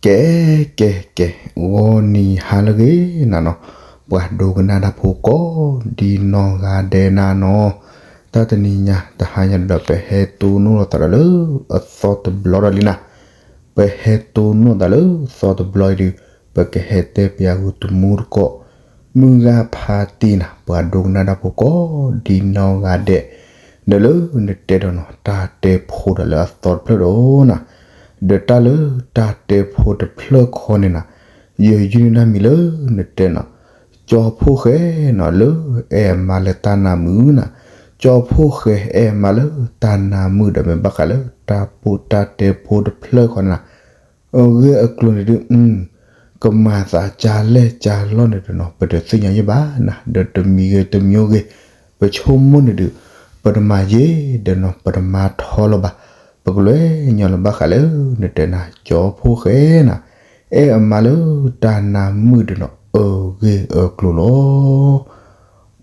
ကဲ ကဲ ကဲ ဂီၤနံၤဟါလၢအဂ့ၤနၤနီၤ, ပှၤဒိကနၣ်တၢ်ဖိကိးဒ်နီၢ်ဂၤဒဲးနၤနီၤ, တၢ်တနံၤညါ တဟါညါဒီး ပဟဲတိၢ်နီၣ်လိာ်သးဒီးလၢအသီတဘျီဒီးလံနၤ, ပဟဲတိၢ်နီၣ်သးလၢသီတဘျီအံၤဒီး ပကဟဲတဲပယၤဂုာ်တမူတကိး မုၢ်ဂၤဖါတံၢ်နၤ ပှၤဒိကနၣ်တၢ်ဖိကိးဒ်နီၢ်ဂၤဒဲး, ဒီးလၢနတဲဒီးနီၤ တၢ်တဲဖိဒီးလၢအသီတဖျၢၣ်ဒီးနၤ, ဒီးတၢ်လၢတၢ်တဲဖိတဖျၢၣ်ခီန့ၣ်နၤ, ယယုၢ်န့ၢ်တၢ်မံၤလၢနတဲနီၤ, ကၠီဖိၣ်ဃဲနီၤ လၢအဲၣ်အမါလၢတၢ်နါမုာ်နၤ, ကၠီဖိၣ်ဃဲအဲၣ်အမါလၢတၢ်နါမုာ်ဒီး မ့ၢ်ဘၣ်ဃးလၢတၢ်ပိာ်တၢ်တဲဖိတဖျၢၣ်ခီန့ၣ်နၤ အဂ့ၢ်အကျိၤန့ၣ်ဒုး အ ကမၤသးကၢ်လဲၢ်ကၢ်လီၢ်န့ၣ်ဒီးနီၤ ပတသ့ၣ်ညါယဲၢ်ဘၣ်နၤ, ဒီးတမံၤဂ့ၤတမံၤဂ့ၤ ပဆိကမိၣ်န့ၣ်ဒုး ပတမၤယဲၢ်ဒီးနီၤ ပတမၤထီလၢၤဘၣ်, ပကလဲၤညီလၢၤဘၣ်ဃးလၢနတဲနၤ ကၠီဖိၣ်ဃဲနၤ အဲၣ်အမါလၢတၢ်နါမုာ်ဒီးနီၤ အဂ့ၢ်အကျိၤလီၤ.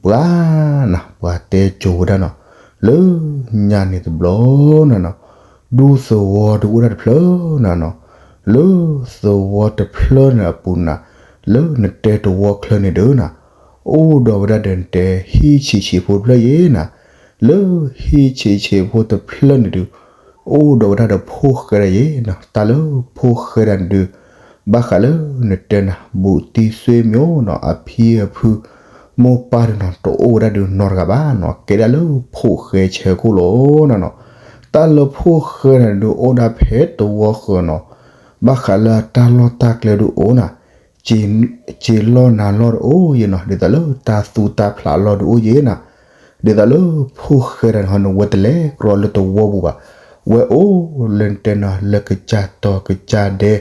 ပှၤနၤ ပှၤတဲကိၤဝဲဒၣ်နီၤ လၢညါန့ၣ်တဘျီနၤနီၤ, ဒူသဝီဒုးအိၣ်ဒၣ်တဖျၢၣ်နၤနီၤ, လၢသဝီတဖျၢၣ်န့ၣ်အပူၤနၤ, လၢနတဲတဝီချၢန့ၣ်ဒီးနၤ, အိၣ်ဒီးဝဲဒၣ်ဒီးနတဲဟံၣ်ဆံးဆံးဖိတဖျၢၣ်ယဲၢ်နၤ, လၢဟံၣ်ဆံးဆံးဖိတဖျၢၣ်န့ၣ်ဒုး အိၣ်ဒီးဝဲဒၣ်ဒီးဖိၣ်ဃဲဒၣ်ယဲၢ်နၤ, တၢ်လၢဖိၣ်ဃဲဒၣ်န့ၣ်ဒုး ဘၣ်ဃးလၢနတဲနၤ ဘူးတံၢ်စွ့မိၢ်နီၤ အဖံအဖု မိၢ်ပၢ်ဒီးနီၤ တအိၣ်ဝဲဒၣ်ဒီးနီတဂၤဘၣ်နီၤ ကဲဒၣ်လၢဖိၣ်ဃဲဆၢခိၣ်လီၤနၤနီၤ, တၢ်လၢဖိၣ်ဃဲဒၣ်န့ၣ်ဒုးအိၣ်ဒၣ်ဖဲတဝီဃၢၤနီၤ, ဘၣ်ဃးလၢအတၢ်လီၢ်တၢ်ကျဲဒုးအိၣ်နၤ, စ့လီၢ်နၤလီၢ်တအိၣ်ယဲၢ်နီၤ ဒ်သိးလၢတၢ်သူတၢ်ဖျးလီၢ်ဒုးအိၣ်ယဲၢ်နၤ, ဒ်သိးလၢဖိၣ်ဃဲဒၣ်န့ၣ်ဟီန့ၣ် ဝဲတလဲၤကြီလၢတဝီပူၤဘၣ်, ဝဲအိၣ်လၢနတဲနီၤ လၢကစၢ်တီၤကစၢ်ဒဲ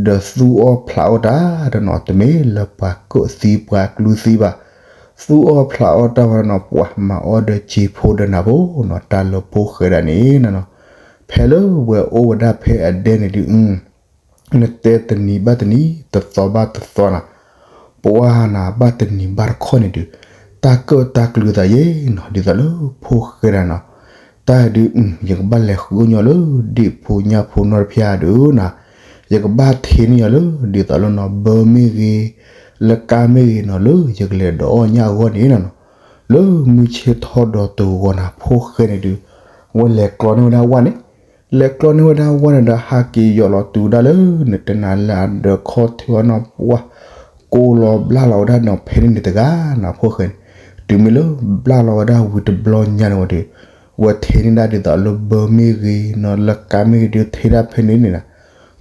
ဒီးသူအီၣ်ဖျးအီၣ်တၢ်ဒီးနီၤ တမ့ၢ်လၢပှၤကၢၣ်သံပှၤကျူသံဘၣ်, သူအီၣ်ဖျးအီၣ်တၢ်ဝဲနီၤ ပှၤမၤအီၣ်ဒီးစ့ဖိဒီးနၤဖိနီၤ တၢ်လၢဖိၣ်ဃဲဒၣ်န့ၣ်နၤနီၤ, ဖဲလၢဝဲအိၣ်ဝဲဒၣ်ဖဲအဒဲန့ၣ်ဒုး နတဲတနံၤဘၣ်တနံၤ တသီဘၣ်တသီနၤ, ပှၤနၤဘၣ်တနံၤဘၣ်တခီန့ၣ်ဒုး တၢ်ကၢၣ်တၢ်ကျူသးယဲၢ်နီၤ ဒ်သိးလၢဖိၣ်ဃဲဒၣ်နီၤ, တၢ်ဒုး ယကဘၣ်လဲၤဃုကညီလၢဒ့ၣ်ဖိညၣ်ဖိနီတဖၣ်ဒီးနၤ, ယကဘၣ်ထံၣ်န့ၢ်ညီလၢ ဒ်သိးလၢနီၤ ဘၢမ့ၢ်ဂ့ၤ လၢကါမ့ၢ်ဂ့ၤနီၤ လၢယကလဲၤဒိးအီၣ်ညၣ်အဂီၢ်န့ၣ်နၤနီၤ, လၢမုၢ်ဆ့ၣ်ထီၣ်ဒီးတဂီၤနၤ ဖိၣ်ဃဲန့ၣ်ဒုး ဝဲလဲၤကျီန့ၢ်ဝဲဒၣ်ဝၣ်န့ၣ် လဲၤကျီန့ၢ်ဝဲဒၣ်ဝၣ်န့ၣ်ဒီး ဟးက့ၤယိးလီၤတုၤဝဲဒၣ်လၢ နတဲနၤလၢအဒၢးခီၣ်ထံးအီၤနီၤ ပှၤ ကိးလီၤဘျၣ်လီၤဝဲဒၣ်နီၤ ဖဲန့ၣ်န့ၣ်တဂၤနၤ ဖိၣ်ဃဲန့ၣ်, တုၤမ့ၢ်လၢဘျၣ်လီၤဝဲဒၣ်ဝံၤတဘျီညါန့ၣ်ဝဲဒီး ဝဲထံၣ်န့ၢ်ဒၣ်ဒ်သိးလၢဘၢမ့ၢ်ဂ့ၤနီၤ လၢကါမ့ၢ်ဂ့ၤဒုးထံၣ်ဒၣ်ဖဲန့ၣ်န့ၣ်နၤ,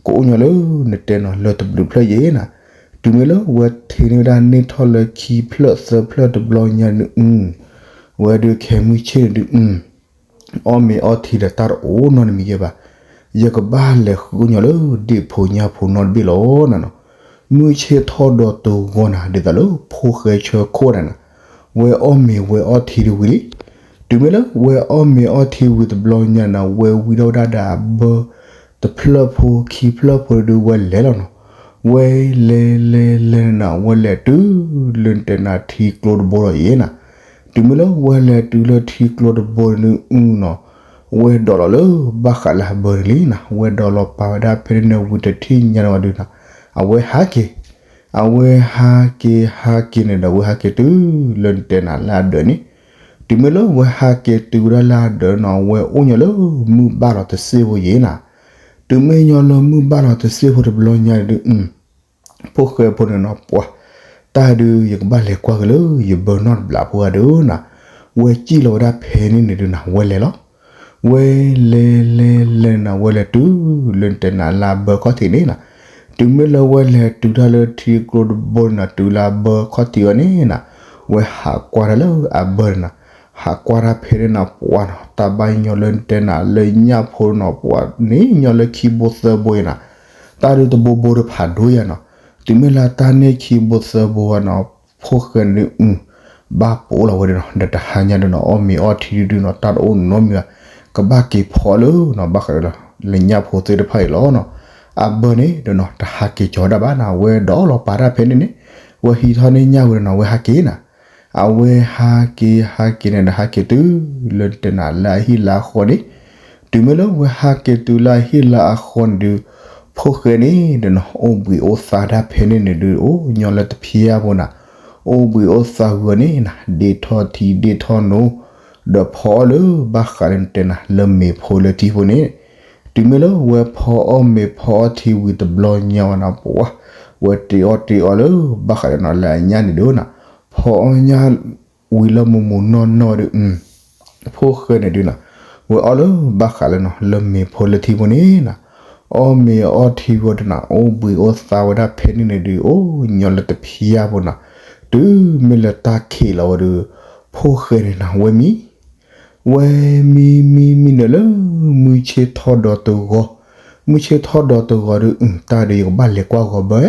ကအိၣ်ညီလၢ နတဲနီၤ လၢတဘျုးဖျၢၣ်ယဲၢ်နၤ, တုၤမ့ၢ်လၢဝဲထံၣ်န့ၢ်ဝဲဒၣ်န့ၢ်ထီၣ်လၢခံဖျၢၣ်သၢဖျၢၣ်တဘျီညါန့ၣ် အ ဝဲဒုးခဲမုၢ်ဆ့ၣ်န့ၣ်ဒုး အီၣ်မ့ၤအီထံဒီးတၢ်တအိၣ်နီတမံၤယဲၢ်ဘၣ်, ယကဘၣ်လဲၤဃုကညီလၢဒ့ၣ်ဖိညၣ်ဖိနီတဘ့ၣ်လီၤနၤနီၤ, မုၢ်ဆ့ၣ်ထီၣ်ဒီးတဂီၤနၤ ဒ်သိးလၢဖိၣ်ဃဲဆၢခိၣ်နၤနီၤ, ဝဲအီၣ်မ့ၤဝဲအီထံဒုးဝံၤလံ, တုၤမ့ၢ်လၢဝဲအီၣ်မ့ၤအီထံဝံၤတဘျီညါနၤ ဝဲဝံထီၣ်ဝဲဒၣ်ဒီးအဘၢ တဖျၢၣ်ဖိခံဖျၢၣ်ဖိဒုး ဝဲလဲၤလီၤနီၤ, ဝဲလဲၤလဲၤလဲၤနၤ ဝဲလဲၤတုၤလၢနတဲနၤထံကျိတဘိလီၤယဲၢ်နၤ, တုၤမ့ၢ်လၢဝဲလဲၤတုၤလၢထံကျိတဘိန့ၣ်အုနီၤ, ဝဲဒိးလီၤလၢဘၣ်ဃးလၢအဘၢန့ၣ်လံနၤ, ဝဲဒိးလီၤပာ်ဝဲဒၣ်ဖဲန့ၣ်ဝံၤတထံၣ်ညါန့ၣ်ဝံၤဒုးနၤ, အဝဲဟးက့ၤ, အဝဲဟးက့ၤဟးက့ၤန့ၣ်ဒီး ဝဲဟးက့ၤတုၤလၢနတဲနၤလၢအဒၢးန့ၣ်, တုၤမ့ၢ်လၢဝဲဟးက့ၤတုၤဝဲဒၣ်လၢအဒၢးနီၤ ဝဲအိၣ်ညီလၢမုၢ်ဘၣ်လီၤတစ့ၢ်ဖိယဲၢ်နၤ, တုၤမ့ၢ်ညီလၢမုၢ်ဘၣ်လီၤတစ့ၢ်ဖိတဘျီညါဒုး ဖိၣ်ဃဲဖိန့ၣ်နီၤ ပှၤ တၢ်ဒုး ယကဘၣ်လဲၤကွၢ်က့ၤလၢယဘၢနီၢ်တဘျီဖိဂၤဒုးနၤ, ဝဲစံၣ်လီၤဝဲဒၣ်ဖဲန့ၣ်န့ၣ်ဒုးနၤ ဝဲလဲၤလီၤ, ဝဲလဲၤလဲၤလဲၤနၤ ဝဲလဲၤတုၤလၢနတဲနၤလၢအဘၢခီၣ်ထံးန့ၣ်နၤ, တုၤမ့ၢ်လၢဝဲလဲၤတုၤတၢ်လၢထံကျိတဘိန့ၣ်နၤ တုၤလၢအဘၢခီၣ်ထံးဝဲန့ၣ်နၤ, ဝဲဟးကွၢ်တၢ်လၢအဘၢန့ၣ်နၤ, ဟးကွၢ်တၢ်ဖဲန့ၣ်နၤ ပှၤနီၤ တၢ်ဘၣ်ညီလၢနတဲနၤလၢညၣ်ဖိနီၤ ပှၤန့ၣ်ညီလၢခံဘိသၢဘိအံၤနၤ, တၢ်ဒုးတဘိဘိတဖးဒိၣ်ယၤနီၤ, တုၤမ့ၢ်လၢတၢ်န့ၢ်ခံဘိသၢဘိဝဲနီၤ ဖိၣ်ဃဲန့ၣ်ဒုး ဘၣ်ပိာ်လီၤဝဲဒၣ်နီၤ ဒီးတဟါညါဒုးနီၤ အီၣ်မ့ၤအီထံဒုးနီၤ တၢ်တအိၣ်နီတမံၤဘၣ်, ကဘၣ်က့ၤဖီလၢနီၤ ဘၣ်ဃးဒီးလၢညၣ်ဖိသ့ၣ်တဖၣ်အံၤလီၤနီၤ, အဘၢန့ၣ်ဒုးနီၤ တဟးက့ၤကီၤဒၣ်ဘၣ်နၤ ဝဲဒိးလီၤပာ်တၢ်ဖဲန့ၣ်န့ၣ်, ဝဲဟံးထီၣ်န့ၢ်ညၣ်ဝံၤဒီးနီၤ ဝဲဟးက့ၤနၤ အဝဲဟးက့ၤဟးက့ၤန့ၣ်ဒီး ဟးက့ၤတုၤလၢနတဲနၤလၢအဟံၣ်လၢအဃီန့ၣ်, တုၤမ့ၢ်လၢဝဲဟးက့ၤတုၤလၢအဟံၣ်လၢအဃီန့ၣ်ဒုး, ဖိၣ်ဃဲန့ၣ်ဒီးနီၤ အိၣ်ဘှံးအိၣ်သါဒၣ်ဖဲန့ၣ်န့ၣ်ဒုး အိၣ်ညီလၢတဖျါဖိနီၤ, အိၣ်ဘှံးအိၣ်သါဂီၤန့ၣ်နီၤ ဒ့ထီၣ်ထံဒ့ထီၣ်နိ, ဒီးဖီအီၣ်လၢဘၣ်ဃးလၢနတဲနၤ လၢမ့ၤဖိလၢထံဖိန့ၣ်, တုၤမ့ၢ်လၢဝဲဖီအီၣ်မ့ၤဖီအီၣ်ထံဝံၤတဘျီညါဝဲနီၤ ပှၤ, ဝဲတ့အီၣ်တ့အီလၢ ဘၣ်ဃးလၢနီၤလၢအညၣ်န့ၣ်ဒုးနီၤ, ဖီအီၣ်ညၣ်ဝံၤလၢမိၢ်မိၢ်နီၢ်နီၢ်ဒုး ဖိၣ်ဃဲန့ၣ်ဒုးနီၤ, ဝဲအီၣ်လၢဘၣ်ဃးလၢနီၤ လၢမ့ၤဖိလၢထံဖိန့ၣ်နီၤ, အီၣ်မ့ၤအီၣ်ထံဝံၤဒုးနီၤ အိၣ်ဘှံးအိၣ်သါဝဲဒၣ်ဖဲန့ၣ်န့ၣ်ဒုး အိၣ်ညီလၢတဖျါဖိနီၤ, တုၤမ့ၢ်လၢတၢ်ခံးလီၤဝဲဒုး ဖိၣ်ဃဲန့ၣ်နီၤ ဝဲမံ ဝဲမံမံမံဒီးလၢ မုၢ်ဆ့ၣ်ထီၣ်ဒီးတဂီၤ, မုၢ်ဆ့ၣ်ထီၣ်ဒီးတဂီၤဒုး တၢ်ဒုးယကဘၣ်လဲၤကွၢ်ဂီၤဘၢ,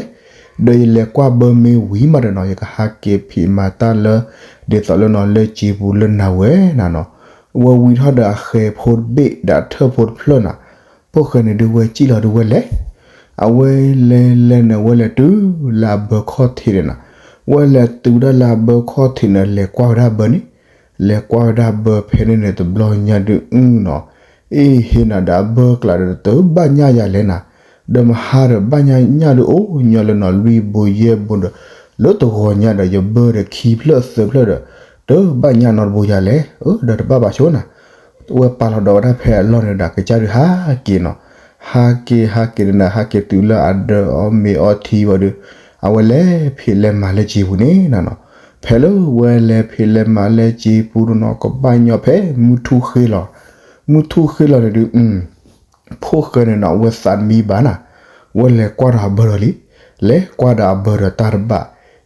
ဒီးယလဲၤကွၢ်ဘၢမ့ၢ်ဝံၤမးဒီးနီၤ ယကဟးက့ၤဖံးမၤတၢ်လၢ ဒ်သိးလၢနီၤ လၢစ့ပူၤလၢနၤဝဲနၤနီၤ, ဝဲဝံၤထီၣ်ဒီးအဃဲၤဖိတဘ့ၣ်ဒီးအထၢၣ်ဖိတဖျၢၣ်နီၤ, ဖိၣ်ဃဲန့ၣ်ဒုးဝဲစံၣ်လီၤဒုးဝဲလဲၤ အဝဲလဲၤလဲၤန့ၣ် ဝဲလဲၤတုၤလၢအဘၢခီၣ်ထံးန့ၣ်နီၤ, ဝဲလဲၤတုၤဒၣ်လၢအဘၢခီၣ်ထံးန့ၣ် လဲၤကွၢ်ဝဲဒၣ်ဘၢန့ၣ်, လဲၤကွၢ်ဝဲဒၣ်ဘၢဖဲန့ၣ်န့ၣ် တဘျီညါဒုးနီၤ, အ့ဟ့နီၤ ဒီးအဘၢကျးဒီးတဘၣ်ညၣ်ယၤလဲၣ်နီၤ, ဒီးမဟါဒီးဘၣ်ညၣ်ညၣ်ဒုးအိၣ်ညီလၢနီၤ လွံၢ်ဘိယဲၢ်ဘိဒီး လၢတဂီၤညါဒီး ယဘၢဒီးခံဖျၢၣ်သၢဖျၢၣ်ဒီး တဘၣ်ညၣ်နီတဘိယၤလဲၣ်, အၢ ဒီးတဘၣ်ဘၣ်ဆိနီၤ ဝဲပာ်လီၤဒီးဝဲဒၣ်ဖဲအလီၢ်န့ၣ်ဒီး ကစၢ်ဒုးဟးက့ၤနီၤ, ဟးက့ၤဟးက့ၤန့ၣ်ဒီး ဟးက့ၤတုၤလၢအဒၢးအီၣ်မ့ၤအီထံဝံၤဒီး အဝဲလဲၤဖံးလဲၤမၤလၢစ့ပူၤန့ၣ်နီၤ, ဖဲလၢဝဲလဲၤဖံးလဲၤမၤလၢစ့ပူၤဒုးနီၤ ကဘၣ်ညီဖဲမုၢ်ထူၣ်ဃ့လီၤ, မုၢ်ထူၣ်ဃ့လီၤန့ၣ်ဒုး ဖိၣ်ဃဲန့ၣ်နီၤ ဝဲသးတမံဘၣ်နီၤ, ဝဲလဲၤကွၢ်ဒီးအဘၢဒီးလံ, လဲၤကွၢ်ဒီးအဘၢဒီးတၢ်တဘၣ်,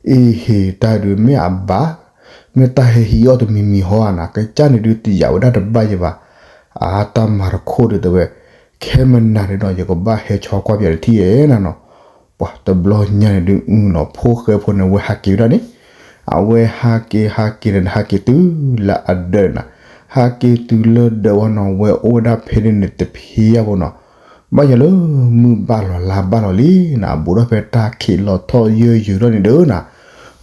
အ့ဟ့တၢ်ဒုးမ့ၢ်အဘၣ်, မ့ၢ်တၢ်ဟဲဟံးအီၣ်တမံၤမံၤဟီဧါနီၤ, ကစၢ်န့ၣ်ဒုးတယာ်ဝဲဒၣ်တဘၣ်ယဘၣ်, အါတၢ်မၤတခိၣ်ဒုးတဲဝဲ, ခဲမနၤန့ၣ်နီၤ ယကဘၣ်ဟဲဆီကွၢ်ပၠးတထံၣ်ဧဲနီၤနီၤ, ပှၤတဘျီညါန့ၣ်ဒုးနီၤ ဖိၣ်ဃဲဖိန့ၣ် ဝဲဟးက့ၤဝဲဒၣ်န့ၣ်, အဝဲဟးက့ၤဟးက့ၤန့ၣ်ဒီး ဟးက့ၤတုၤလၢအဒၢးန့ၣ်, ဟးက့ၤတုၤလၢဒၢးဝဲနီၤ ဝဲအိၣ်ဝဲဒၣ်ဖဲန့ၣ်န့ၣ်တဖျါဖိနီၤ, ဘၣ်ယၤလၢ မုၢ်ဘၣ်လီၤလါဘၣ်လီၤလံနီၤ ဘူးထီၣ်ဖဲတၢ်ခံးလီၤထီၣ်ယၢၢ်ယုာ်ထီၣ်န့ၣ်ဒီးနီၤ,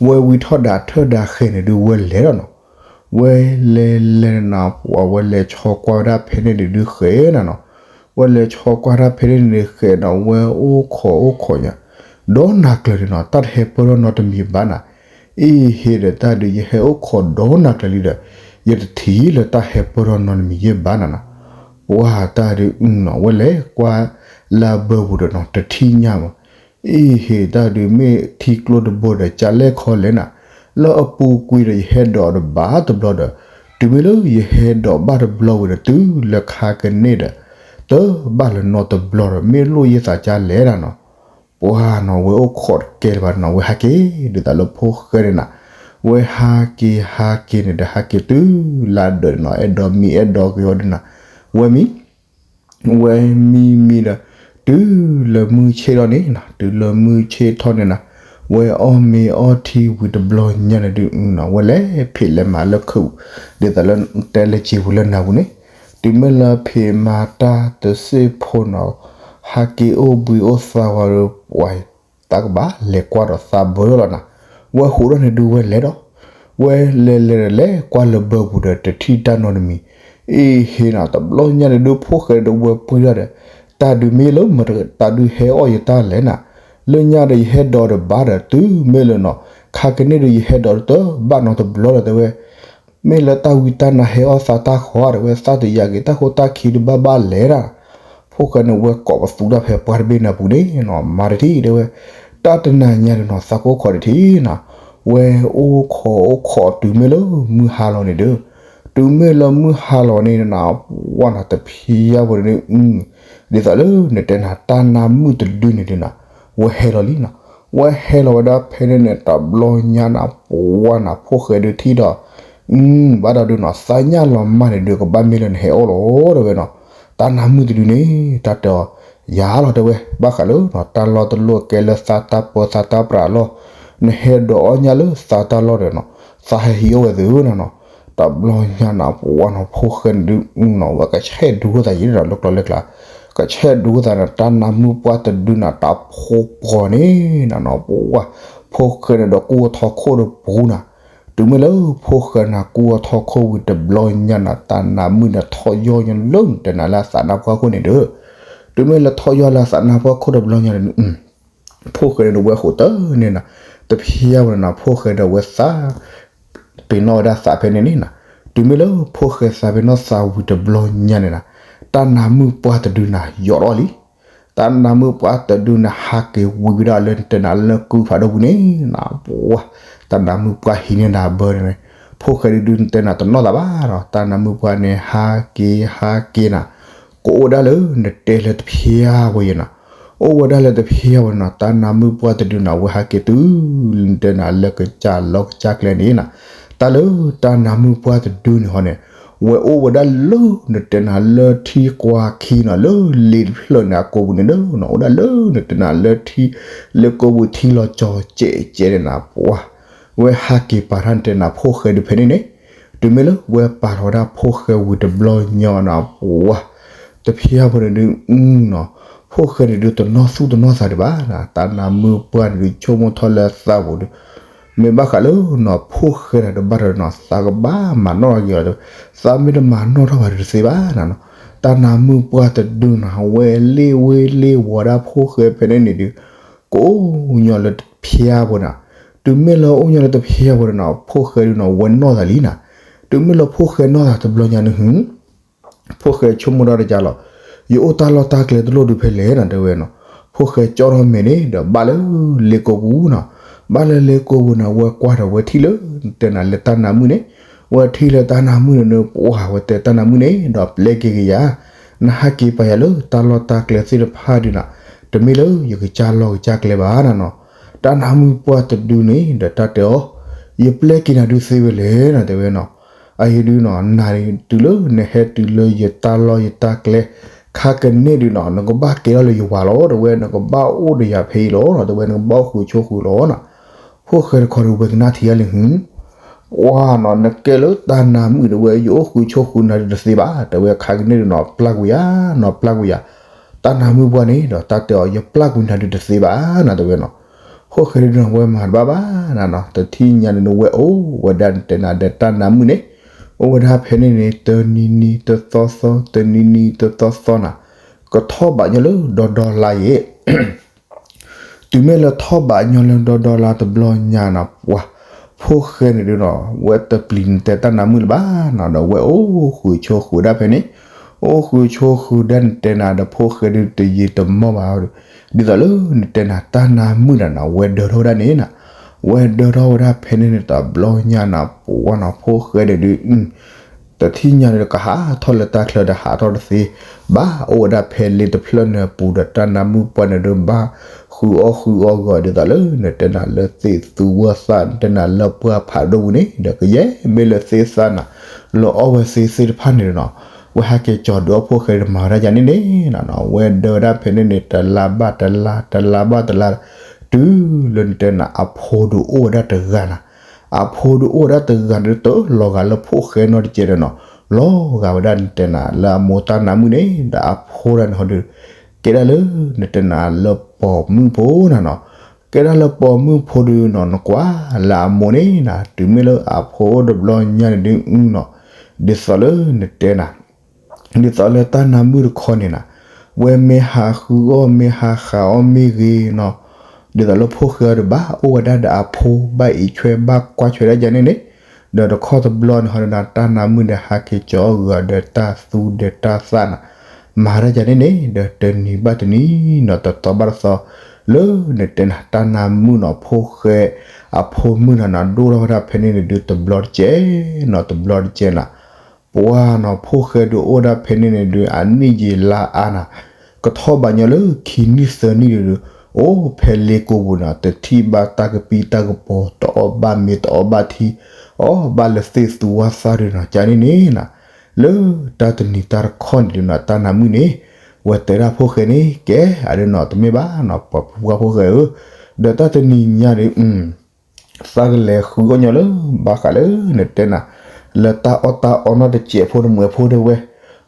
ဝဲဝံၤထီၣ်ဒီးအထၢၣ်ဒီးအဃဲၤန့ၣ်ဒုး ဝဲလဲၤလီၤနီၤ, ဝဲလဲၤလဲၤန့ၣ်နီၤ ပှၤဝဲလဲၤဆီကွၢ်ဝဲဒၣ်ဖဲန့ၣ်န့ၣ်ဒုးဃဲၤနီၤနီၤ, ဝဲလဲၤဆီကွၢ်တၢ်ဖဲန့ၣ်န့ၣ်ဃဲၤနီၤ ဝဲအိၣ်ခိးအိၣ်ခိးညါ, ဒီးနၤကျၢၤန့ၣ်နီၤ တၢ်တဟဲပၢၢ်ထီၣ်နီတမံၤဘၣ်နီၤ, အ့ဟ့ဒီးတၢ်ဒုး ယဟဲအိၣ်ခိးဒီးနၤကျၢၤလံဒီး ယတထံၣ်လၢတၢ်ဟဲပၢၢ်ထီၣ်နီတမံၤယဲၢ်ဘၣ်နီၤနီၤ, ပှၤတၢ်ဒုးနီၤ ဝဲလဲၤကွၢ်လၢအဘၢပူၤဒီးနီၤ တထံၣ်ညါမး အ့ဟ့တၢ်ဒုး မ့ၢ်ထံကျိတဘိဒီး ကလဲၣ်ခီလဲၣ်နီၤ, လၢအပူၤကွံာ်ဒီး ယဟဲဒိးတဘၣ်တဘျီဒီး, တုၤမ့ၢ်လၢယဟဲဒိးဘၣ်တဘျီဝံၤဒီး တုၤလၢခါကန့ၢ်ဒီး တဘၣ်လၢၤနီတဘျီဒီး မ့ၢ်လိၣ်ယသးကလဲၣ်နီၤနီၤ, ပှၤနီၤ ဝဲအိၣ်ခိးတကဲလၢၤဘၣ်နီၤ ဝဲဟးက့ၤ ဒ်သိးလၢဖိၣ်ဃဲန့ၣ်နီၤ, ဝဲဟးက့ၤဟးက့ၤန့ၣ်ဒီး ဟးက့ၤတုၤလၢအဒၢးန့ၣ်နီၤ အဲၣ်ဒိးမံ အဲၣ်ဒိးဂ့ၤဝဲဒၣ်နီၤ, ဝဲမံ ဝဲမံမံဒီး တုၤလၢမုၢ်ဆ့ၣ်ထီၣ်န့ၣ်နီၤ တုၤလၢမုၢ်ဆ့ၣ်ထီၣ်န့ၣ်နီၤ, ဝဲအီၣ်မ့ၤအီထံဝံၤတဘျီညါန့ၣ်ဒုးနီၤ ဝဲလဲၤဖံးလဲၤမၤလၢခုး ဒ်သိးလၢတဲလၢစ့ပူၤလၢနၤပူၤန့ၣ်, တုၤမ့ၢ်လၢဖံးမၤတၢ်တစ့ၢ်ဖိနီၤ, ဟးက့ၤအိၣ်ဘှံးအိၣ်သါဝဲဒီး ပှၤ တၢ်ကဘၣ်လဲၤကွၢ်ဒီးသးဘၢထီၣ်လီၤနီၤ, ဝဲဟူးထီၣ်န့ၣ်ဒုးဝဲလဲၤဒီး ဝဲလဲၤလဲၤဒီးလဲၤကွၢ်လၢဘၢပူၤဒီး တထံၣ်တၢ်နီတမံၤ, အ့ဟ့နီၤ တဘျီညါန့ၣ်ဒုး ဖိၣ်ဃဲဒီးဝဲပှ့ၤထီၣ်ဒီး တၢ်ဒုးမ့ၢ်လၢမတၤတၢ်ဒုးဟဲအီၣ်ယတၢ်လဲၣ်နီၤ, လၢညါဒီးယဟဲဒိးတဘၣ်ဒီး တုၤမ့ၢ်လၢနီၤ ခါကန့ၢ်ဒီးယဟဲဒိးတဘၣ်နီတဘျီလီၤတဲဝဲ မ့ၢ်လၢတၢ်ဝံတၢ်နါဟဲအီၣ်သးတၢ်ဃီဒီး ဝဲသးတယာ်က့ၤတၢ်ဃိတၢ်ခံဒုးဘၣ်ဘၣ်လဲၣ်ဒၣ်, ဖိၣ်ဃဲန့ၣ် ဝဲကိးပသူဒၣ်ဖဲပှၢ်တဘ့ၣ်နၤပူၤန့ၣ်နီၤ မၤတထံၣ်တဲဝဲ, တၢ်တနၤညါန့ၣ်နီၤ သးကိၢ်ခိးတထံၣ်နီၤ, ဝဲအိၣ်ခိးအိၣ်ခိးတုၤမ့ၢ်လၢမုၢ်ဟါလီၤန့ၣ်ဒီး, တုၤမ့ၢ်လၢမုၢ်ဟါလီၤန့ၣ်နီၤ ပှၤနီၤတဖံးယါဝဲန့ၣ် ဒ်သိးလၢနတဲနၤ တၢ်နါမုၣ်တဒုန့ၣ်ဒုးနီၤ, ဝဲဟဲလီၤလံနီၤ, ဝဲဟဲလီၤဝဲဒၣ်ဖဲန့ၣ်န့ၣ် တဘျီညါနီၤ ပှၤနီၤ ဖိၣ်ဃဲဒုးထံၣ်ဒီး ဘၣ်ဒီးဒုးနီၤ သးညၣ်လီၤမၢ်န့ၣ်ဒုး ကဘၣ်မ့ၢ်လၢနဟဲအီၣ်လီၤတဲဝဲနီၤ, တၢ်နါမုၣ်တဒုန့ၣ် တၢ်တဲအီၤ ယၤလီၤတဲဝဲ ဘၣ်ဃးလၢနီၤ တၢ်လီၢ်တလီၢ်ကဲလၢသးတၢ်ပၢသးတၢ်ပြးလီၢ်, နဟဲဒိးအီၣ်ညၣ်လၢသးတၢ်လီၢ်ဒီးနီၤ သးဟဲဟံးအီၣ်ဝဲသ့နီၤနီၤ, တဘျီညါနီၤ ပှၤနီၤဖိၣ်ဃဲန့ၣ်ဒုးနီၤ ဝဲကဆဲးဒုးဝဲသးယံၤနီၤ လၢကျိၤလၢကျါ, ကဆဲးဒုးဝဲသးန့ၣ် တၢ်နါမုၣ်ပှၢ်တဒုနီၤ တၢ်ဖိပှီၤန့ၣ်နီၤနီၤ ပှၤ ဖိၣ်ဃဲန့ၣ်ဒီးကူအီၤထီၣ်ခိၣ်ဒီးပူၤနီၤ, တုၤမ့ၢ်လၢဖိၣ်ဃဲန့ၣ် ကူအီၤထီၣ်ခိၣ်ဝံၤတဘျီညါနီၤ တၢ်နါမုၣ်န့ၣ်ထီၣ်ယီၢ်ညါလၢနတဲနၤလၢအသးနါပှၢ်ခိၣ်န့ၣ်ဒီး, တုၤမ့ၢ်လၢထီၣ်ယွၤလၢသးနါပှၢ်ခိၣ်တဘျီညါန့ၣ် ဖိၣ်ဃဲန့ၣ်ဒီးဝဲဟိးတၢ်န့ၣ်နီၤ, တဖျါဝဲန့ၣ်နီၤ, ဖိၣ်ဃဲဒီးဝဲသး ပ့ၤနီၣ်ဝဲဒၣ်သးဖဲန့ၣ်န့ၣ်နီၤ, တုၤမ့ၢ်လၢဖိၣ်ဃဲသးပ့ၤနီၣ်သးဝံၤတဘျီညါန့ၣ်နီၤ, တၢ်နါမုၣ်ပှၢ်တဒုန့ၣ်ယိးထီၣ်လံ, တၢ်နါမုၣ်ပှၢ်တဒုန့ၣ် ဟးက့ၤဝံၤဝဲဒၣ်လၢနတဲနၤလၢကုဖးဒိၣ်ပူၤန့ၣ်နီၤ, ပှၤ တၢ်နါမုၣ်ပှၢ်ဟံးန့ၢ်နၤဘၢန့ၣ်, ဖိၣ်ဃဲဒုဒုနတဲနၤတနီၣ်သးဘၣ်နီၤ, တၢ်နါမုၣ်ပှၢ်န့ၣ် ဟးက့ၤဟးက့ၤနၤ ကအိၣ်ဒၣ်လၢနတဲလၢတဖျါဝဲယဲနီၤ, အိၣ်ဝဲဒၣ်လၢတဖျါဝဲနီၤ, တၢ်နါမုၣ်ပှၢ်တဒုန့ၣ် အဝဲဟးက့ၤတုၤလၢနတဲနၤလၢကစၢ်လီၢ်ကစၢ်ကျဲန့ၣ်နီၤ, တၢ်လၢတၢ်နါမုၣ်ပှၢ်တဒုန့ၣ်ဟီန့ၣ် ဝဲအိၣ်ဝဲဒၣ်လၢနတဲနၤလၢထံကွၢ်ခံနီၤ, လၢလ့တဖျၢၣ်န့ၣ်အကိာ်ပူၤန့ၣ်ဒီးနီၤ, အိၣ်ဒၣ်လၢနတဲနၤလၢထံ လၢကိာ်ပူၤထံလီၤကၠီၤကဲးကဲးန့ၣ်နီၤ, ပှၤ ဝဲဟးက့ၤပာ်ထီၣ်နတဲနၤဖိၣ်ဃဲဒုဖဲန့ၣ်န့ၣ်, တုၤမ့ၢ်လၢဝဲပာ်ထီၣ်ဝဲဒၣ်ဖိၣ်ဃဲဝံၤတဘျီညါနီၤ, ပှၤ တဖျါဖိန့ၣ်ဒုနီၤ, ဖိၣ်ဃဲန့ၣ်ဒုတနီၣ်သူၣ်တနီၣ်သးဒံးဘၣ်နီၤ, တၢ်နါမုၣ်ပှၢ်န့ၣ်ဒုဆိကမိၣ်ထီၣ်လၢသးပူၤဒု မ့ၢ်ဘၣ်ဃးလၢနီၤ ဖိၣ်ဃဲတၢ်တဘၣ်တနီၤ သးကဘၣ်မၤနီၣ်ထီၣ်က့ၤလီၤ, သးမ့ၢ်တမၤနီၣ်ထီၣ်ဘၣ်ဒုတသ့ဘၣ်နီၤ, တၢ်နါမုၣ်ပှၢ်တဒုနီၤ ဝဲလ့ၣ်ဝ့လ့ၣ်ဝီၤဒၣ်ဖိၣ်ဃဲဖဲန့ၣ်န့ၣ်ဒု ကအိၣ်ညီလၢတဖျါဖိနီၤ, တုၤမ့ၢ်လၢအိၣ်ညီလၢတဖျါဖိန့ၣ်နီၤ ဖိၣ်ဃဲဒုနီၤ ဝဲနီၣ်သးလံနီၤ, တုၤမ့ၢ်လၢဖိၣ်ဃဲနီၣ်သးတဘျီညါန့ၣ် ဖိၣ်ဃဲဆိကမိၣ်ဒၣ်တကးလီၤ, ယအိၣ်တၢ်လီၢ်တၢ်ကျဲတလိၣ်ဒုဖဲလဲၣ်နီၤ တဲဝဲနီၤ, ဖိၣ်ဃဲကၠီထီၣ်မဲာ်န့ၣ်ဒီးဘၣ်လၢလ့ကိာ်ပူၤနီၤ, ဘၣ်လၢလ့ကိာ်ပူၤန့ၣ် ဝဲကွၢ်ဒီးဝဲထံၣ်လၢ နတဲနၤလၢတၢ်နါမုၣ်န့ၣ်, ဝဲထံၣ်လၢတၢ်နါမုၣ်န့ၣ် ပှၤဝဲတဲတၢ်နါမုၣ်န့ၣ်ဒီးပျဲက့ၤက့ၤယၤ, နဟးက့ၤပာ်ယၤလၢတၢ်လီၢ်တၢ်ကျဲသ့ၣ်တဖၣ်ဒုနီၤ, တမ့ၢ်လၢယကစၢ်လီၢ်ကစၢ်ကျဲဘၣ်နီၤနီၤ, တၢ်နါမုၣ်ပှၢ်တဒုန့ၣ်ဒီးတၢ်တဲအီၤ, ယပျဲက့ၤနၤဒုသ့ဝဲလဲၣ်နီၤ တဲဝဲနီၤ, အအံၤဒုနီၤ နၤန့ၣ်တုၤလၢနဟဲတုၤလၢယတၢ်လီၢ်ယတၢ်ကျဲ ခါကန့ၣ်ဒုနီၤ နကဘၣ်ကဲထီၣ်လၢယဝၤလီၤ တဲဝဲ, နကဘၣ်အိၣ်ဒီးယၤဖဲအံၤလီၤနီၤ တဲဝဲ, နကဘၣ်အိၣ်ဃုာ်ဆိးဃုာ်လီၤနီၤ, ဖိၣ်ဃဲတခီဒုဝဲကနၣ်ထံၣ်ဒၣ်လံ ဟူ ပှၤနီၤ နကဲလၢတၢ်နါမုၣ်ဒုဝဲ ယအိၣ်ဃုာ်ဆိးဃုာ်နၤဒုတသ့ဘၣ် တဲဝဲ, ခါကန့ၣ်ဒုနီၤ ပျၢ်ကွံာ်ယၤနီၤ ပျၢ်ကွံာ်ယၤ, တၢ်နါမုၣ်ပှၢ်န့ၣ်ဒီးတၢ်တဲအီၤ ယပျၢ်ကွံာ်နၤဒုတသ့ဘၣ်နီၤ တဲဝဲနီၤ, ဖိၣ်ဃဲဒုနီၤ ဝဲမၤတဘၣ်ဘၣ်နီၤနီၤ တထံၣ်ညါန့ၣ် ဝဲအိၣ်ဝဲဒၣ်နတဲနၤဒီးတၢ်နါမုၣ်န့ၣ်, အိၣ်ဝဲဒၣ်ဖဲန့ၣ်န့ၣ် တနံၤနံၤတသီသီ တနံၤနံၤတသီသီနီၤ, ကထီၣ်ဘးညီလၢဒီဒီလါယဲ တုၤမ့ၢ်လၢထီၣ်ဘးညီလၢဒီဒီလါတဘျီညါနီၤ ပှၤ ဖိၣ်ဃဲန့ၣ်ဒုနီၤ ဝဲတပျံၤနတဲတၢ်နါမုၣ်လၢၤဘၣ်နီၤ ဒီးဝဲအိၣ်ဃုာ်ဆိးဃုာ်ဒၣ်ဖဲန့ၣ်, အိၣ်ဃုာ်ဆိးဃုာ်ဒၣ်နတဲနၤဒီးဖိၣ်ဃဲဒုတယံာ်တမီၢ်ဘၣ်, ဒ်သိးလၢနတဲနၤတၢ်နါမုၣ်နၤနီၤ ဝဲဒၢထီၣ်ဝဲဒၣ်န့ၣ်နီၤ, ဝဲဒၢထီၣ်ဝဲဒၣ်ဖဲန့ၣ်န့ၣ်တဘျီညါနီၤ ပှၤနီၤ ဖိၣ်ဃဲန့ၣ်ဒု တထံၣ်ညါန့ၣ် ကဟးထီၣ်လၢတၢ်ချၢဒီးဟးထီၣ်တသ့ဘၣ်, အိၣ်ဝဲဒၣ်ဖဲလ့တဖျၢၣ်န့ၣ်အပူၤဒီးတၢ်နါမုၣ်ပှၢ်န့ၣ်ဒုဘၣ်ဃုအီၣ်ဃုအီဂီၤ ဒ်သိးလၢနတဲနၤလၢသ့ၣ်သူဝဲသၣ် နတဲနၤလၢပှၢ်ဖးဒိၣ်ပူၤန့ၣ် ဒီးကယဲၢ်မ့ၢ်လၢသ့ၣ်သၣ်နၤ လၢအီၣ်ဝဲသ့သ့ၣ်တဖၣ်န့ၣ်နီၤ, ဝဲဟဲက့ၤကၠီၤဒုးအီၣ်ဖိၣ်ဃဲဒီးမၤဝဲဒၣ်ယၤန့ၣ်န့ၣ်နီၤ, ဝဲဒၢဝဲဒၣ်ဖဲန့ၣ်န့ၣ် တလါဘၣ်တလါ တလါဘၣ်တလါ တုၤလၢနတဲနၤအဖိဒုအိၣ်ဝဲဒၣ်တဂၤနီၤ, အဖိဒုအိၣ်ဝဲဒၣ်တဂၤန့ၣ် တလီၤဂာ်လၢဖိၣ်ဃဲနီတစဲးဒီးနီၤ, လီၤဂာ်ဝဲဒၣ်နတဲနၤလၢအမိၢ်တၢ်နါမုၣ်န့ၣ် ဒီးအဖိဒၣ်န့ၣ်ဟီဒု ကဲဒၣ်လၢနတဲနၤလၢပိာ်မုၣ်ဖိနီၤနီၤ, ကဲဒၣ်လၢပိာ်မုၣ်ဖိဒုနီၤ နကွၢ်လၢအမိၢ်န့ၣ်နီၤ တုၤမ့ၢ်လၢအဖိအိၣ်တဘျီညါန့ၣ်ဒုနီၤ, ဒ်သိးလၢနတဲနၤ ဒ်သိးလၢတၢ်နါမုၣ်တခီန့ၣ်နီၤ, ဝဲမ့ၢ်ဟးဃုအီၣ်မ့ၢ်ဟးဃုအီၣ်မ့ၢ်ဂ့ၤနီၤ, ဒ်သိးလၢဖိၣ်ဃဲအီၤဒီးဘၣ်အိၣ်ဝဲဒၣ်ဒီးအဖိ ဘၣ်အံးဆွဲဘၣ်ကွၢ်ဆွဲဒၣ်ယၤန့ၣ်န့ၣ်, ဒီးတခီတဘျီန့ၣ်ဟီဒုနီၤ တၢ်နါမုၣ်ဒီးဟဲက့ၤကၠီၤအီၣ်ဂုာ်အီၤဒီးတၢ်သူဒီးတၢ်သၣ်နီၤ, မၤဒၣ်ယၤန့ၣ်န့ၣ် ဒီးတနံၤဘၣ်တနံၤနီၤ တသီဘၣ်တသီ လၢနတဲနၤတၢ်နါမုၣ်နီၤ ဖိၣ်ဃဲအဖိမုၣ်နီၤနီၤ ဒိၣ်ထီၣ်ဝဲဒၣ်ဖဲန့ၣ်န့ၣ်ဒု တဘျီတကဲးနီၤ တဘျီတကဲးနီၤ, ပှၤနီၤ ဖိၣ်ဃဲဒုအိၣ်ဒၣ်ဖဲန့ၣ်န့ၣ်ဒု အနံၣ်ယံာ်လါအါနီၤ, ကထီၣ်ဘးညီလၢခံနံၣ်သၢနံၣ်ဒု အိၣ်ဖဲလ့ကိာ်ပူၤနီၤ တထံၣ်ဘၣ်တၢ်ကပံၢ်တၢ်ကပီၤ တအီၣ်ဘၣ်မ့ၤတအီဘၣ်ထံ အီၣ်ဘၣ်လၢသ့ၣ်သူဝါသၣ်ဒုနီၤ ကန့ၣ်န့ၣ်နီၤ, လၢတၢ်တနံၤတၢ်တခီန့ၣ်ဒုနီၤ တၢ်နါမုၣ်န့ၣ် ဝဲတဲဒၣ်ဖိၣ်ဃဲန့ၣ် ကဲ အဒုနီၤ တမ့ၢ်ဘၣ်နီၤ ပှၤဖိခွါဖိၣ်ဃဲဧၢ, ဒီးတၢ်တနံၤညါဒု သးကလဲၤဃုအီၣ်ညီလၢ ဘၣ်ဃးလၢနတဲနၤ လၢတၢ်အီၣ်တၢ်အီနီတစဲးဖိတမှဲးဖိတဲဝဲ,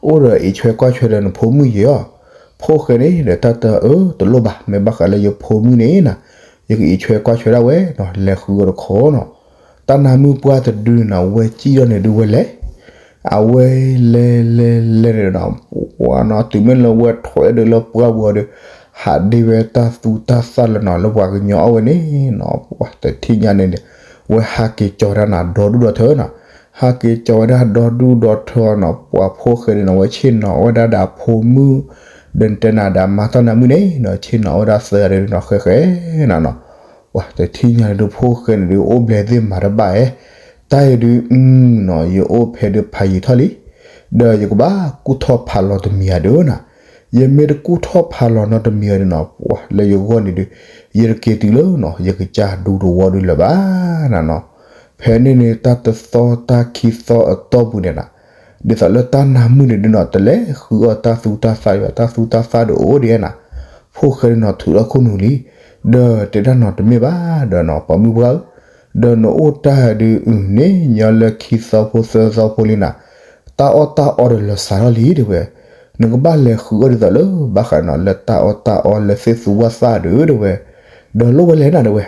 အိၣ်ဒီးအံးဆွဲကွၢ်ဆွဲဒီးနဖိမုၣ်ယဲၢ်အီၤ, ဖိၣ်ဃဲန့ၣ်ဒီးတၢ်တဲအၢ တလိၣ်ဘၣ် မ့ၢ်ဘၣ်ဃးလၢယဖိမုၣ်န့ၣ်နီၤ, ယကအံးဆွဲကွၢ်ဆွဲဒၣ်ဝဲနီၤ လဲၤဃုအီၣ်တခီနီၤ, တၢ်နါမုၣ်ပှၢ်တဒုန့ၣ်နီၤ ဝဲစံၣ်ထီၣ်န့ၣ်ဒုဝဲလဲၤ အဝဲလဲၤလဲၤလဲၤန့ၣ်ဒီး ပှၤနီၤ တုၤမ့ၢ်လၢဝဲထွဲဒီးလၢပှၢ်ပူၤဒီး ဟးဒ့ဝဲတၢ်သူတၢ်သၣ်လၢနီၤ လၢပှၤကညီအီၣ်ဝဲန့ၣ်နီၤ ပှၤတထံၣ်ညါန့ၣ်ဒီး ဝဲဟးက့ၤကၠီၤဝဲဒၣ်နီၤ ဒီဒူၣ်ဒီထၢနီၤ, ဟးက့ၤကၠီၤဝဲဒၣ်ဒီဒူၣ်ဒီထၢနီၤ ပှၤဖိၣ်ဃဲန့ၣ်နီၤ ဝဲဆ့ၣ်နီၤဝဲဒၣ်ဒီးအဖိမုၣ် ဒီးတဲနၤဒီးအမါတၢ်နါမုၣ်န့ၣ်နီၤ ဆ့ၣ်နီၤဝဲဒၣ်သၢဂၤဒီးနီၤ ဃဲဃဲနီၤနီၤ ပှၤတထံၣ်ညါန့ၣ်ဒုး ဖိၣ်ဃဲန့ၣ်ဒုး အိၣ်ဘျဲးသ့ၣ်မၤတဘၣ်ဧဲ, တၢ်အံၤဒုး နီၤ ယအိၣ်ဖဲဒုးဖးယံာ်ထီၣ်လံ, ဒီးယကဘၣ်ကူၣ်ထီၣ်ဖးလီၤတမံၤဧါဒုးနီၤ, ယမ့ၢ်တကူၣ်ထီၣ်ဖးလီၤနီတမံၤဧါဒုးနီၤ ပှၤလၢယဂီၢ်န့ၣ်ဒုး ယတက့ၤတုၤလၢနီၤ ယကစၢ်ဒူတဝီဒုးလၢၤဘၣ်နီၤနီၤ, ဖဲန့ၣ်န့ၣ် တၢ်တသီတၢ်ခံသီအတီၢ်ပူၤန့ၣ်နီၤ ဒ်သိးလၢတၢ်နါမုၣ်န့ၣ်ဒုးနီၤ တလဲၤဃုအီၣ်တၢ်သူတၢ်သၣ်ဘၣ် တၢ်သူတၢ်သၣ်ဒုးအိၣ်ဒံးနီၤ, ဖိၣ်ဃဲဒုးနီၤ ထုးထီၣ်ခိၣ်နူာ်လံ, ဒီးတဲဒၣ်နီၤ တမ့ၢ်ဘၣ်ဒီးနီၤ ပိာ်မုၣ်ပှၢ်ဧၢ, ဒီးနအိၣ်တၢ်ဒုး န့ၣ်ညီလၢခံသီဖိသၢသီဖိလံနီၤ, တၢ်အီၣ်တၢ်အီဒီးလၢာ်စးထီၣ်လံတဲဝဲ, နကဘၣ်လဲၤဃုအီၣ်ဒ်သိးလၢ ဘၣ်ဃးနီၤ လၢတၢ်အီၣ်တၢ်အီလၢသ့ၣ်သူဝၣ်သၣ်ဒုးတဲဝဲ, ဒီးလိၣ်ဝဲလဲၣ်နၤတဲဝဲ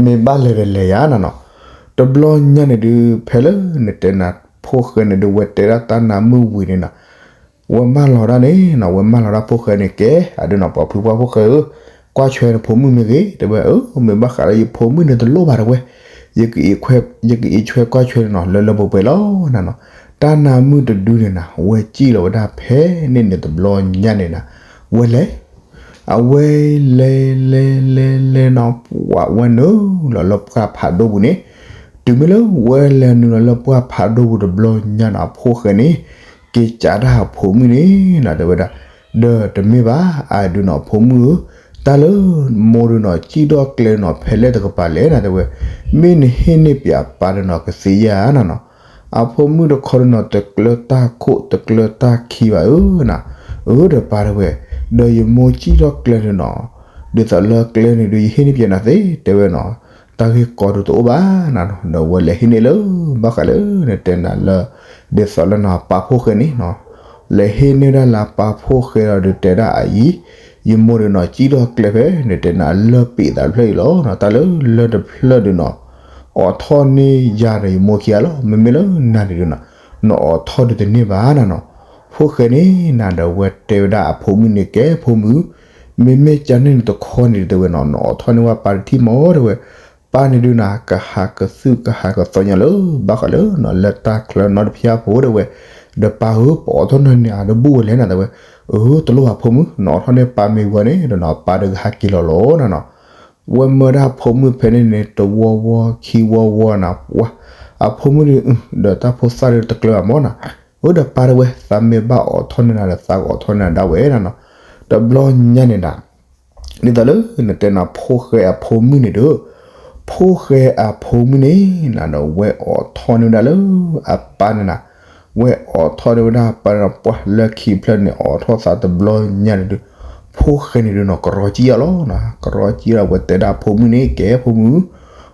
မ့ၢ်ဘၣ်လဲၤဒီးလဲၤယၤနၤနီၤ, တဘျီညါန့ၣ်ဒုး ဖဲလၢနတဲနၤ ဖိၣ်ဃဲန့ၣ်ဒုး ဝဲတဲဒၣ်တၢ်နါမုၣ်ဝံၤန့ၣ်နီၤ, ဝဲမၢလီၤဒၣ်န့ၣ်နီၤ ဝဲမၢလီၤဒၣ်ဖိၣ်ဃဲန့ၣ် ကဲ အဒုးနီၤ ပှၤဖုပှၢ်ဖိၣ်ဃဲဧၢ, ကွၢ်ဆွဲနဖိမုၣ်မ့ၢ်ဂ့ၤ တဲဝဲ, အၢ မ့ၢ်ဘၣ်ဃးလၢယဖိမုၣ်န့ၣ်တလိၣ်ဘၣ်တဲဝဲ, ယကအံးဆွဲကွၢ်ဆွဲန့ၣ်နီၤ လၢလၢပှဲၤပှဲၤလီၤနၤနီၤ, တၢ်နါမုၣ်တဒုန့ၣ်နၤ ဝဲစံၣ်လီၤဝဲဒၣ်ဖဲန့ၣ်န့ၣ်တဘျီညါန့ၣ်နၤ, ဝဲလဲၤ အဝဲလဲၤလဲၤလဲၤလဲၤနီၤ ပှၤဝဲနုာ်လီၤလၢပှၢ်ဖးဒိၣ်ပူၤန့ၣ်, တုၤမ့ၢ်လၢဝဲလဲၤနုာ်လီၤလၢပှၢ်ဖးဒိၣ်ပူၤတဘျီညါနီၤ အဖိၣ်ဃဲန့ၣ် က့ၤကးတၢ်အဖိမုၣ်န့ၣ်နၤ တဲဝဲဒၣ်, ဒီးတမ့ၢ်ဘၣ် အဒုးနီၤ အဖိမုၣ်ဧၢ, တၢ်လၢမိၢ်ဒုးနီၤ စံၣ်ထီၣ်ကျဲနီၤ ဖဲလဲၣ်တကပၤလဲၣ်နၤ တဲဝဲ, မ့ၢ်နဟ့ၣ်န့ၢ်ပှၤပၢ်ဒုးနီၤ ကသ့ဧါနၤနီၤ အဖိမုၣ်တခီန့ၣ်နီၤ တကျၢၤတၢ်ခိၣ်တကျၢၤတၢ်ခံဘၣ်ဧၢနၤ, အၢ ဒီးပၢ်တဲဝဲ, ဒီးယမိၢ်စံၣ်ထီၣ်ကျဲန့ၣ်နီၤ, ဒ်သိးလၢကျဲန့ၣ်ဒုး ယဟ့ၣ်န့ၢ်ပှၤနၤသ့ တဲဝဲနီၤ, တၢ်ဂ့ၢ်ကီဒုးတအိၣ်ဘၣ်နၤနီၤ, ဒီးဝဲလဲၤဟ့ၣ်န့ၢ်လၢ ဘၣ်ဃးလၢ နတဲနၤလၢ ဒ်သိးလၢနီၤ ပၢ်ဖိၣ်ဃဲန့ၣ်နီၤ, လဲၤဟ့ၣ်န့ၢ်ဒၣ်လၢပၢ်ဖိၣ်ဃဲဒီးဒုးတဲဒၣ်အအံၤ, ယမိၢ်ဒုးနီၤ စံၣ်ထီၣ်ကျဲဖဲ နတဲနၤလၢပံာ်သးတဖျၢၣ်အံၤလီၤ, တၢ်လၢလၢတဖျၢၣ်ဒုးနီၤ အိးထီၣ်န့ၢ်ယၤဒီးယမိၢ်ခံဂၤလီၤ, မ့မ့ၢ်လၢနၤန့ၣ်ဒုးနီၤ, နအိးထီၣ်ဒုးတန့ၢ်ဘၣ်နၤနီၤ, ဖိၣ်ဃဲန့ၣ်နၤဒီးဝဲတဲဝဲဒၣ်အဖိမုၣ်န့ၣ် ကဲဖိမုၣ်, မ့မ့ၢ်ကန့ၣ်နတခီန့ၣ်တဲဝဲနီၤ နအိးထီၣ်န့ၢ်ဝဲပၢ်တထံၣ်မးတဲဝဲ, ပၢ်န့ၣ်ဒုးနၤ ကဟးကသုၣ်ကဟးကသီညါလၢ ဘၣ်ဃးလၢနီၤ လၢတၢ်ချၢနီတဖၠါဖိတဲဝဲ, ဒီးပၢ်ဧၢ ပအိးထီၣ်န့ၢ်နၤတဘူၣ်ဝဲလဲၣ်နၤတဲဝဲ, အၢ တလိၣ်ဘၣ်ဖိမုၣ် နအိးထီၣ်န့ၢ်ပၢ်မ့ၢ်ဝဲန့ၣ်ဒီးနီၤ ပၢ်ဒီးကဟးက့ၤလီၤလီၤနၤနီၤ, ဝဲမၢဒၣ်အဖိမုၣ်ဖဲန့ၣ်န့ၣ် တဝီဝီခံဝီဝီနၤ ပှၤ, အဖိမုၣ်ဒုး ဒီးတၢ်ဖိသၣ်ဒုးတကျၢၤဘၣ်မးနၤ, အၢ ဒီးပၢ်တဲဝဲ သးမ့ၢ်ဘၣ်အိးထီၣ်န့ၢ်နၤဒီးသးကအိးထီၣ်န့ၢ်နၤဒၣ်ဝဲနၤနီၤ, တဘျီညါန့ၣ်နၤ ဒ်သိးလၢနတဲနၤဖိၣ်ဃဲအဖိမုၣ်န့ၣ်ဒီး, ဖိၣ်ဃဲအဖိမုၣ်န့ၣ်နၤဒီး ဝဲအိးထီၣ်န့ၢ်ဝဲဒၣ်လၢအပၢ်န့ၣ်နၤ, ဝဲအိးထီၣ်န့ၢ်ဝဲဒၣ်အပၢ်န့ၣ်ဒီး ပှၤလၢခံဖျၢၣ်န့ၣ် အိးထီၣ်သးတဘျီညါန့ၣ်ဒီး, ဖိၣ်ဃဲန့ၣ်ဒုးနီၤ ကရီကံၣ်အီၤလီၤနၤ, ကရီကံၣ်အီၤ ဝဲတဲဒၣ်ဖိမုၣ်န့ၣ် ကဲဖိမုၣ်,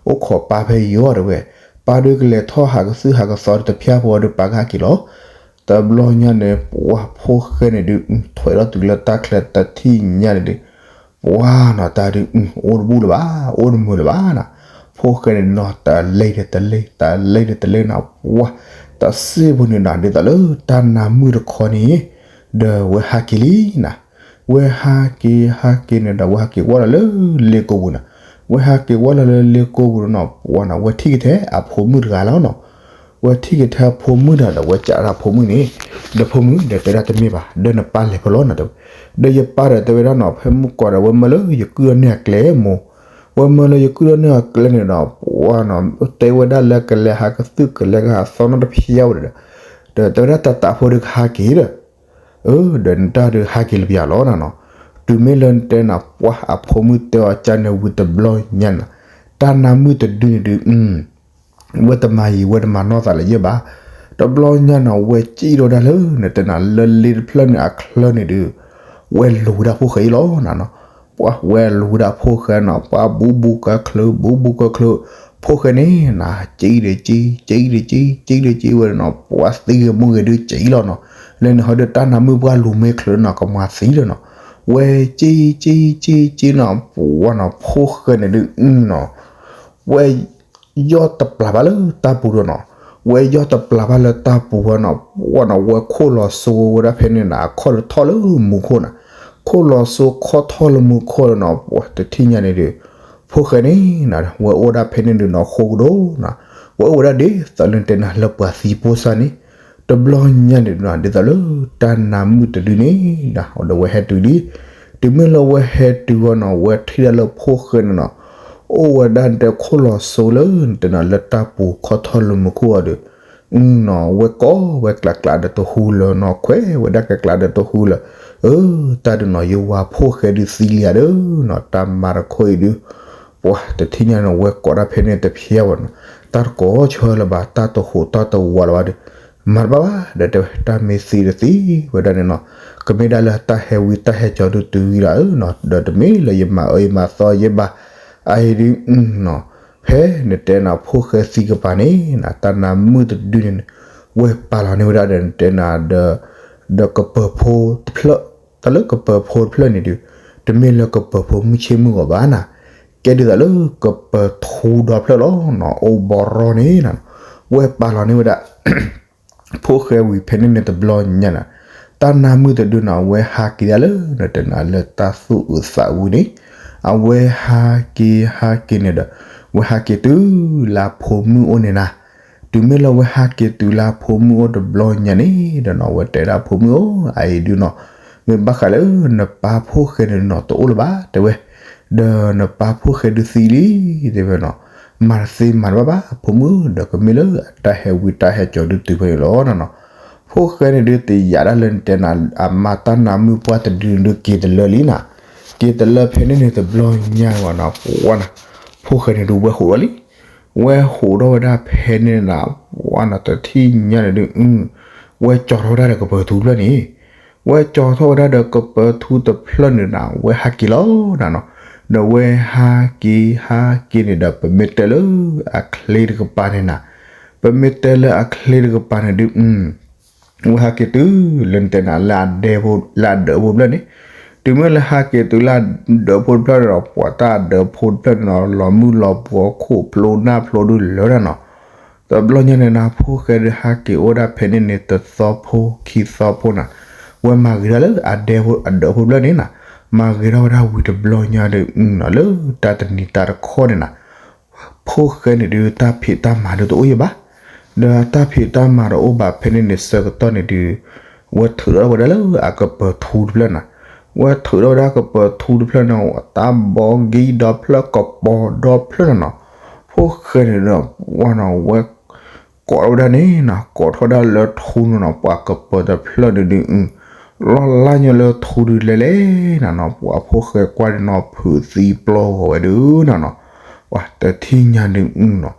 အိၣ်ခိးပၢ်ဖဲအံၤအီၤတဲဝဲ, ပၢ်ဒုးကလဲၤထီၣ်ဟးကသုၣ်ဟးကသီတဖၠါဖိဒီးပၢ်ကဟးက့ၤလီၤ တဘျီညါန့ၣ် ပှၤဖိၣ်ဃဲန့ၣ်ဒုး ထွဲထီၣ်တုၤလၢတၢ်ချၢတထံၣ်ညါန့ၣ်ဒုး, ပှၤနီၤ တၢ်ဒုး အိၣ်တဘူၣ်လၢၤဘၣ် အိၣ်တမုာ်လၢၤဘၣ်နၤ, ဖိၣ်ဃဲန့ၣ်နီၤ တလ့ဒီးတလ့ တလ့ဒီးတလ့နၤ ပှၤ, တၢ်စ့ၢ်ဖိန့ၣ်နၤ ဒ်သိးလၢတၢ်နါမုၣ်တခီန့ၣ်, ဒီးဝဲဟးက့ၤလံနၤ, ဝဲဟးက့ၤ ဟးက့ၤန့ၣ်ဒီး ဝဲဟးက့ၤဝဲလီၤလၢလ့ကိပူၤနၤ, ဝဲဟးက့ၤဝဲလီၤလၢလ့ကိပူၤနီၤ ပှၤနီၤ ဝဲထံၣ်က့ၤထဲအဖိမုၣ်တဂၤလီၤနီၤ ဝဲထံၣ်က့ၤထဲအဖိမုၣ်ဒီး ဒီးဝဲကးဒၣ်ဖိမုၣ်န့ၣ်, ဒီးဖိမုၣ်ဒီးတဲဒၣ်တမ့ၢ်ဘၣ် ဒီးနပၢ်လဲၤဖဲလဲၣ်နီၤတဲဝဲ, ဒီးယပၢ်ဒီးတဲဝဲဒၣ်နီၤ ဖဲမုၢ်ကီးဒီး ဝဲမၢလၢယကုၢ်ထီၣ်န့ၢ်အကျဲမိၢ်, ဝဲမၢလၢယကုၢ်ထီၣ်န့ၢ်အကျဲန့ၣ်ဒီး ပှၤနီၤ တဲဝဲဒၣ်လၢကလဲၤဟးကသုၣ်ကလဲၤကဟးသီနီတဖၠါဝဲဒီး, ဒီးတဲဝဲဒၣ်တၢ်တၢ်ဖိဒီးကဟးက့ၤဒီး အၢ ဒီးနတၢ်ဒုးဟးက့ၤလၢပယီၤလီၤနၤနီၤ, တုၤမ့ၢ်လၢနတဲနၤ ပှၤအဖိမုၣ်တဲအီၤကန့ၣ်ဝံၤတဘျီညါနၤ, တၢ်နါမုၣ်တဒုန့ၣ်ဒုး ဝဲတမၤယံာ် ဝဲတမၤနီၢ်သးလၢၤယဲၢ်ဘၣ်, တဘျီညါနီၤ ဝဲစံၣ်ထီၣ်ဝဲဒၣ်လၢ နတဲနၤလၢလ့တဖျၢၣ်န့ၣ်အချၢန့ၣ်ဒုး, ဝဲလူၤဝဲဒၣ်ဖိၣ်ဃဲအံၤလီၤနၤနီၤ, ပှၤဝဲလူၤဝဲဒၣ်ဖိၣ်ဃဲနီၤ ပှၤဘူးဘူးကၢချၢ ဘူးဘူးကၢချၢ, ဖိၣ်ဃဲန့ၣ်နၤ စံၣ်ဒီးစံၣ် စံၣ်ဒီးစံၣ် စံၣ်ဒီးစံၣ်ဝဲနီၤ ပှၤသံဂ့ၤမူဂ့ၤဒုးစံၣ်လီၤနီၤ, လၢန့ၣ်ဟီဒုးတၢ်နါမုၣ်ပှၢ်လူၤမ့ၢ်ချၢနီၤ ကမၤသံလီၤနီၤ, ဝဲစံၣ် စံၣ် စံၣ် စံၣ်နီၤ ပှၤနီၤ ဖိၣ်ဃဲန့ၣ်ဒုးနီၤ ဝဲ ယီၢ်တပျၢ်ဘၣ်လၢတၢ်ပူၤဒီးနီၤ, ဝဲယီၢ်တပျၢ်ဘၣ်လၢတၢ်ပူၤဝဲနီၤ, ပှၤနီၤ ဝဲခိၣ်လီၤစိဝဲဒၣ်ဖဲန့ၣ်နီၤ အခီၣ်တထီၣ်လၢမူခိၣ်နီၤ, ခိၣ်လီၤစိခီၣ်ထီၣ်လၢမူခိၣ်နီၤ, ပှၤတထံၣ်ညါန့ၣ်ဒီး ဖိၣ်ဃဲန့ၣ်နီၤ ဝဲအိၣ်ဒၣ်ဖဲန့ၣ်ဒုးနီၤ ဃိကဒီးနီၤ, ဝဲအိၣ်ဝဲဒၣ်ဒ်သိးလၢတဲနၤလၢပှၤသံပိၢ်စၢ်န့ၣ်, တဘျီညါန့ၣ်နီၤ ဒ်သိးလၢတၢ်နါမုၣ်တဒုန့ၣ်နီၤ ဒီးဝဲဟဲတုၤလံ, တုၤမ့ၢ်လၢဝဲဟဲတုၤဝဲနီၤ ဝဲထံၣ်ဒၣ်လၢဖိၣ်ဃဲန့ၣ်နီၤ အိၣ်ဝဲဒၣ်တဲခိၣ်လီၤစိလၢတဲနၤ လၢတၢ်ပူၤခီၣ်ထီၣ်လၢမူခိၣ်အီၤဒီး နီၤ ဝဲကိးဝဲကျးကျးဒီးတဟူလၢၤနီၤ ခွဲးဝဲဒၣ်ကျးကျးဒီးတဟူလၢၤ, အၢ တၢ်ဒုးနီၤ ယဝၤဖိၣ်ဃဲဒုးသံလံဧါဒီးနီၤ တၢ်မၤတခီအံၤဒုး ပှၤတထံၣ်ညါနီၤ ဝဲကိးတၢ်ဖဲန့ၣ်တဖျဲဝဲနီၤ, တၢ်တကိးဆၢလၢၤဘၣ် တၢ်တဟူးတၢ်တဝးလၢၤဘၣ်ဒီး မၤတဘၣ်ဘၣ် ဒီးတဲဝဲ တၢ်မ့ၢ်သံဒီးသံဝဲဒၣ်န့ၣ်နီၤ, ကမ့ၢ်ဒၣ်လၢတၢ်ဟဲဝံတၢ်ဟဲကၠီၤဒုးတုၤဝံၤလီၤဧါနီၤ, ဒီးတမ့ၢ်လၢယမၤအၢယမၤသီယဲဘၣ်, အအံၤဒုးနီၤ ဖဲနတဲနၤဖိၣ်ဃဲသံကပၤန့ၣ်နီၤ တၢ်နါမုၣ်တဒုန့ၣ် ဝဲပာ်လီၤန့ၢ်ဝဲဒၣ်ဒီးနတဲနၤ ဒီးကပၢၤဖိတဖျၢၣ်, တၢ်လၢကပၢၤဖိတဖျၢၣ်န့ၣ်ဒုး တမ့ၢ်လၢကပၢၤဖိမုၢ်ဆ့ၣ်မုၢ်ဂီၤဘၣ်နီၤ, ကဲဒ်သိးလၢကပၢၤထူဒီဖျၢၣ်လီၤနီၤ အိၣ်ဘီရီန့ၣ်နီၤ, ဝဲပာ်လီၤန့ၢ်ဝဲဒၣ် ဖိၣ်ဃဲဝံၤဖဲန့ၣ်န့ၣ်တဘျီညါနီၤ, တၢ်နါမုၣ်တဒုနီၤ အဝဲဟးက့ၤဒၣ်လၢနတဲနၤလၢတၢ်သူၣ်အုးသးဝံၤန့ၣ်, အဝဲဟးက့ၤဟးက့ၤန့ၣ်ဒီး ဝဲဟးက့ၤတုၤလၢဖိမုၣ်အိၣ်န့ၣ်နီၤ, တုၤမ့ၢ်လၢဝဲဟးက့ၤတုၤလၢဖိမုၣ်အိၣ်တဘျီညါန့ၣ်ဒီးနီၤ ဝဲတဲဒၣ်ဖိမုၣ်ဧၢ အအံၤဒုးနီၤ မ့ၢ်ဘၣ်ဃးလၢနပၢ်ဖိၣ်ဃဲန့ၣ်နီၤ တအိၣ်လၢၤဘၣ် တဲဝဲ, ဒီးနပၢ်ဖိၣ်ဃဲဒုးသံလံ တဲဝဲနီၤ, မၤတသ့မၤတဘၣ်ဘၣ် ဖိမုၣ် ဒီးကမ့ၢ်လၢအတၢ်ဟဲဝံတၢ်ဟဲကၠီၤဒုးတုၤဖဲန့ၣ်လီၤနီၤနီၤ, ဖိၣ်ဃဲန့ၣ်ဒုးတယာ်ဒၣ်လၢနတဲနၤ အမါတၢ်နါမုၣ်ပှၢ်တဒုန့ၣ်ဒုးက့ၤတလၢလံနီၤ, က့ၤတလၢဖဲန့ၣ်န့ၣ်တဘျီညါဝဲနီၤ ပှၤနီၤ, ဖိၣ်ဃဲန့ၣ်ဒုးဝဲဟူးထီၣ်လံ ဝဲဟူးထီၣ်ဝဲဒၣ်ဖဲန့ၣ်နီၤ ပှၤနီၤ တထံၣ်ညါန့ၣ်ဒုး ဝဲကၠီၤထီၣ်ဝဲဒၣ်ဒီးကပၢၤထူတဖျၢၣ်န့ၣ်, ဝဲကၠီၤထီၣ်ဝဲဒၣ်ဒီးကပၢၤထူတဖျၢၣ်န့ၣ်နီၤ ဝဲဟးက့ၤလီၤနီၤနီၤ, ဒီးဝဲဟးက့ၤဟးက့ၤန့ၣ်ဒီး ပမ့ၢ်တဲလၢအချ့တကပၤန့ၣ်နီၤ, ပမ့ၢ်တဲလၢအချ့တကပၤန့ၣ်ဒုး ဝဲဟးက့ၤတုၤလၢနတဲနၤ လၢအဒဲဖိ လၢအဒၢးဖိတဖျၢၣ်န့ၣ်, တုၤမ့ၢ်လၢဟးက့ၤတုၤလၢအဒၢးဖိတဖျၢၣ်န့ၣ်ဒီး ပှၤတၢ်အဒၢးဖိတဖျၢၣ်န့ၣ်နီၤ လီၤမုၢ်လီၤပှီၤခိၣ်ဖျိနၢ်ဖျိဒုးလၢာ်နီၤနီၤ, တဘျီညါန့ၣ်နီၤ ဖိၣ်ဃဲဒုးဟးက့ၤအိၣ်ဒၣ်ဖဲန့ၣ်န့ၣ် တသီဖိခံသီဖိနီၤ, ဝဲမၤဂ့ၤထီၣ်လၢအဒဲဖိအဒၢးဖိတဖျၢၣ်န့ၣ်နီၤ, မၤဂ့ၤထီၣ်ဝဲဒၣ်ဝံၤတဘျီညါဒီးနီၤ လၢတၢ်တနံၤတၢ်တခီန့ၣ်နီၤ ဖိၣ်ဃဲန့ၣ်ဒုး တၢ်ဖံးတၢ်မၤဒုးတအိၣ်ယဲဘၣ်, ဒီးတၢ်ဖံးတၢ်မၤတအိၣ်ဘၣ်ဖဲန့ၣ်န့ၣ် ဆၢကတီၢ်န့ၣ်ဒုး ဝဲထုးထီၣ်ဝဲဒၣ်လၢအကပၢၤထူတဖျၢၣ်နီၤ, ဝဲထုးထီၣ်ဝဲဒၣ်ကပၢၤထူတဖျၢၣ်န့ၣ် တၢ်ဘီကံဒီဖျၢၣ်ကပီၤဒီဖျၢၣ်နီၤနီၤ, ဖိၣ်ဃဲန့ၣ်ဒီး ပှၤနီၤ ဝဲ ကိးထီၣ်ဝဲဒၣ်န့ၣ်နီၤ ကိးထီၣ်ဝဲဒၣ်လၢထူန့ၣ်နီၤ ပှၤကပၢၤတဖျၢၣ်န့ၣ်ဒုး လီၢ်လၢ်ညီလၢထူဒုးလဲၤလဲၤနီၤနီၤ ပှၤဖိၣ်ဃဲကွၢ်န့ၣ်နီၤ ဖုးသံပျီဂီၤဝဲဒုးနီၤနီၤ, ပှၤတထံၣ်ညါဒုးနီၤ,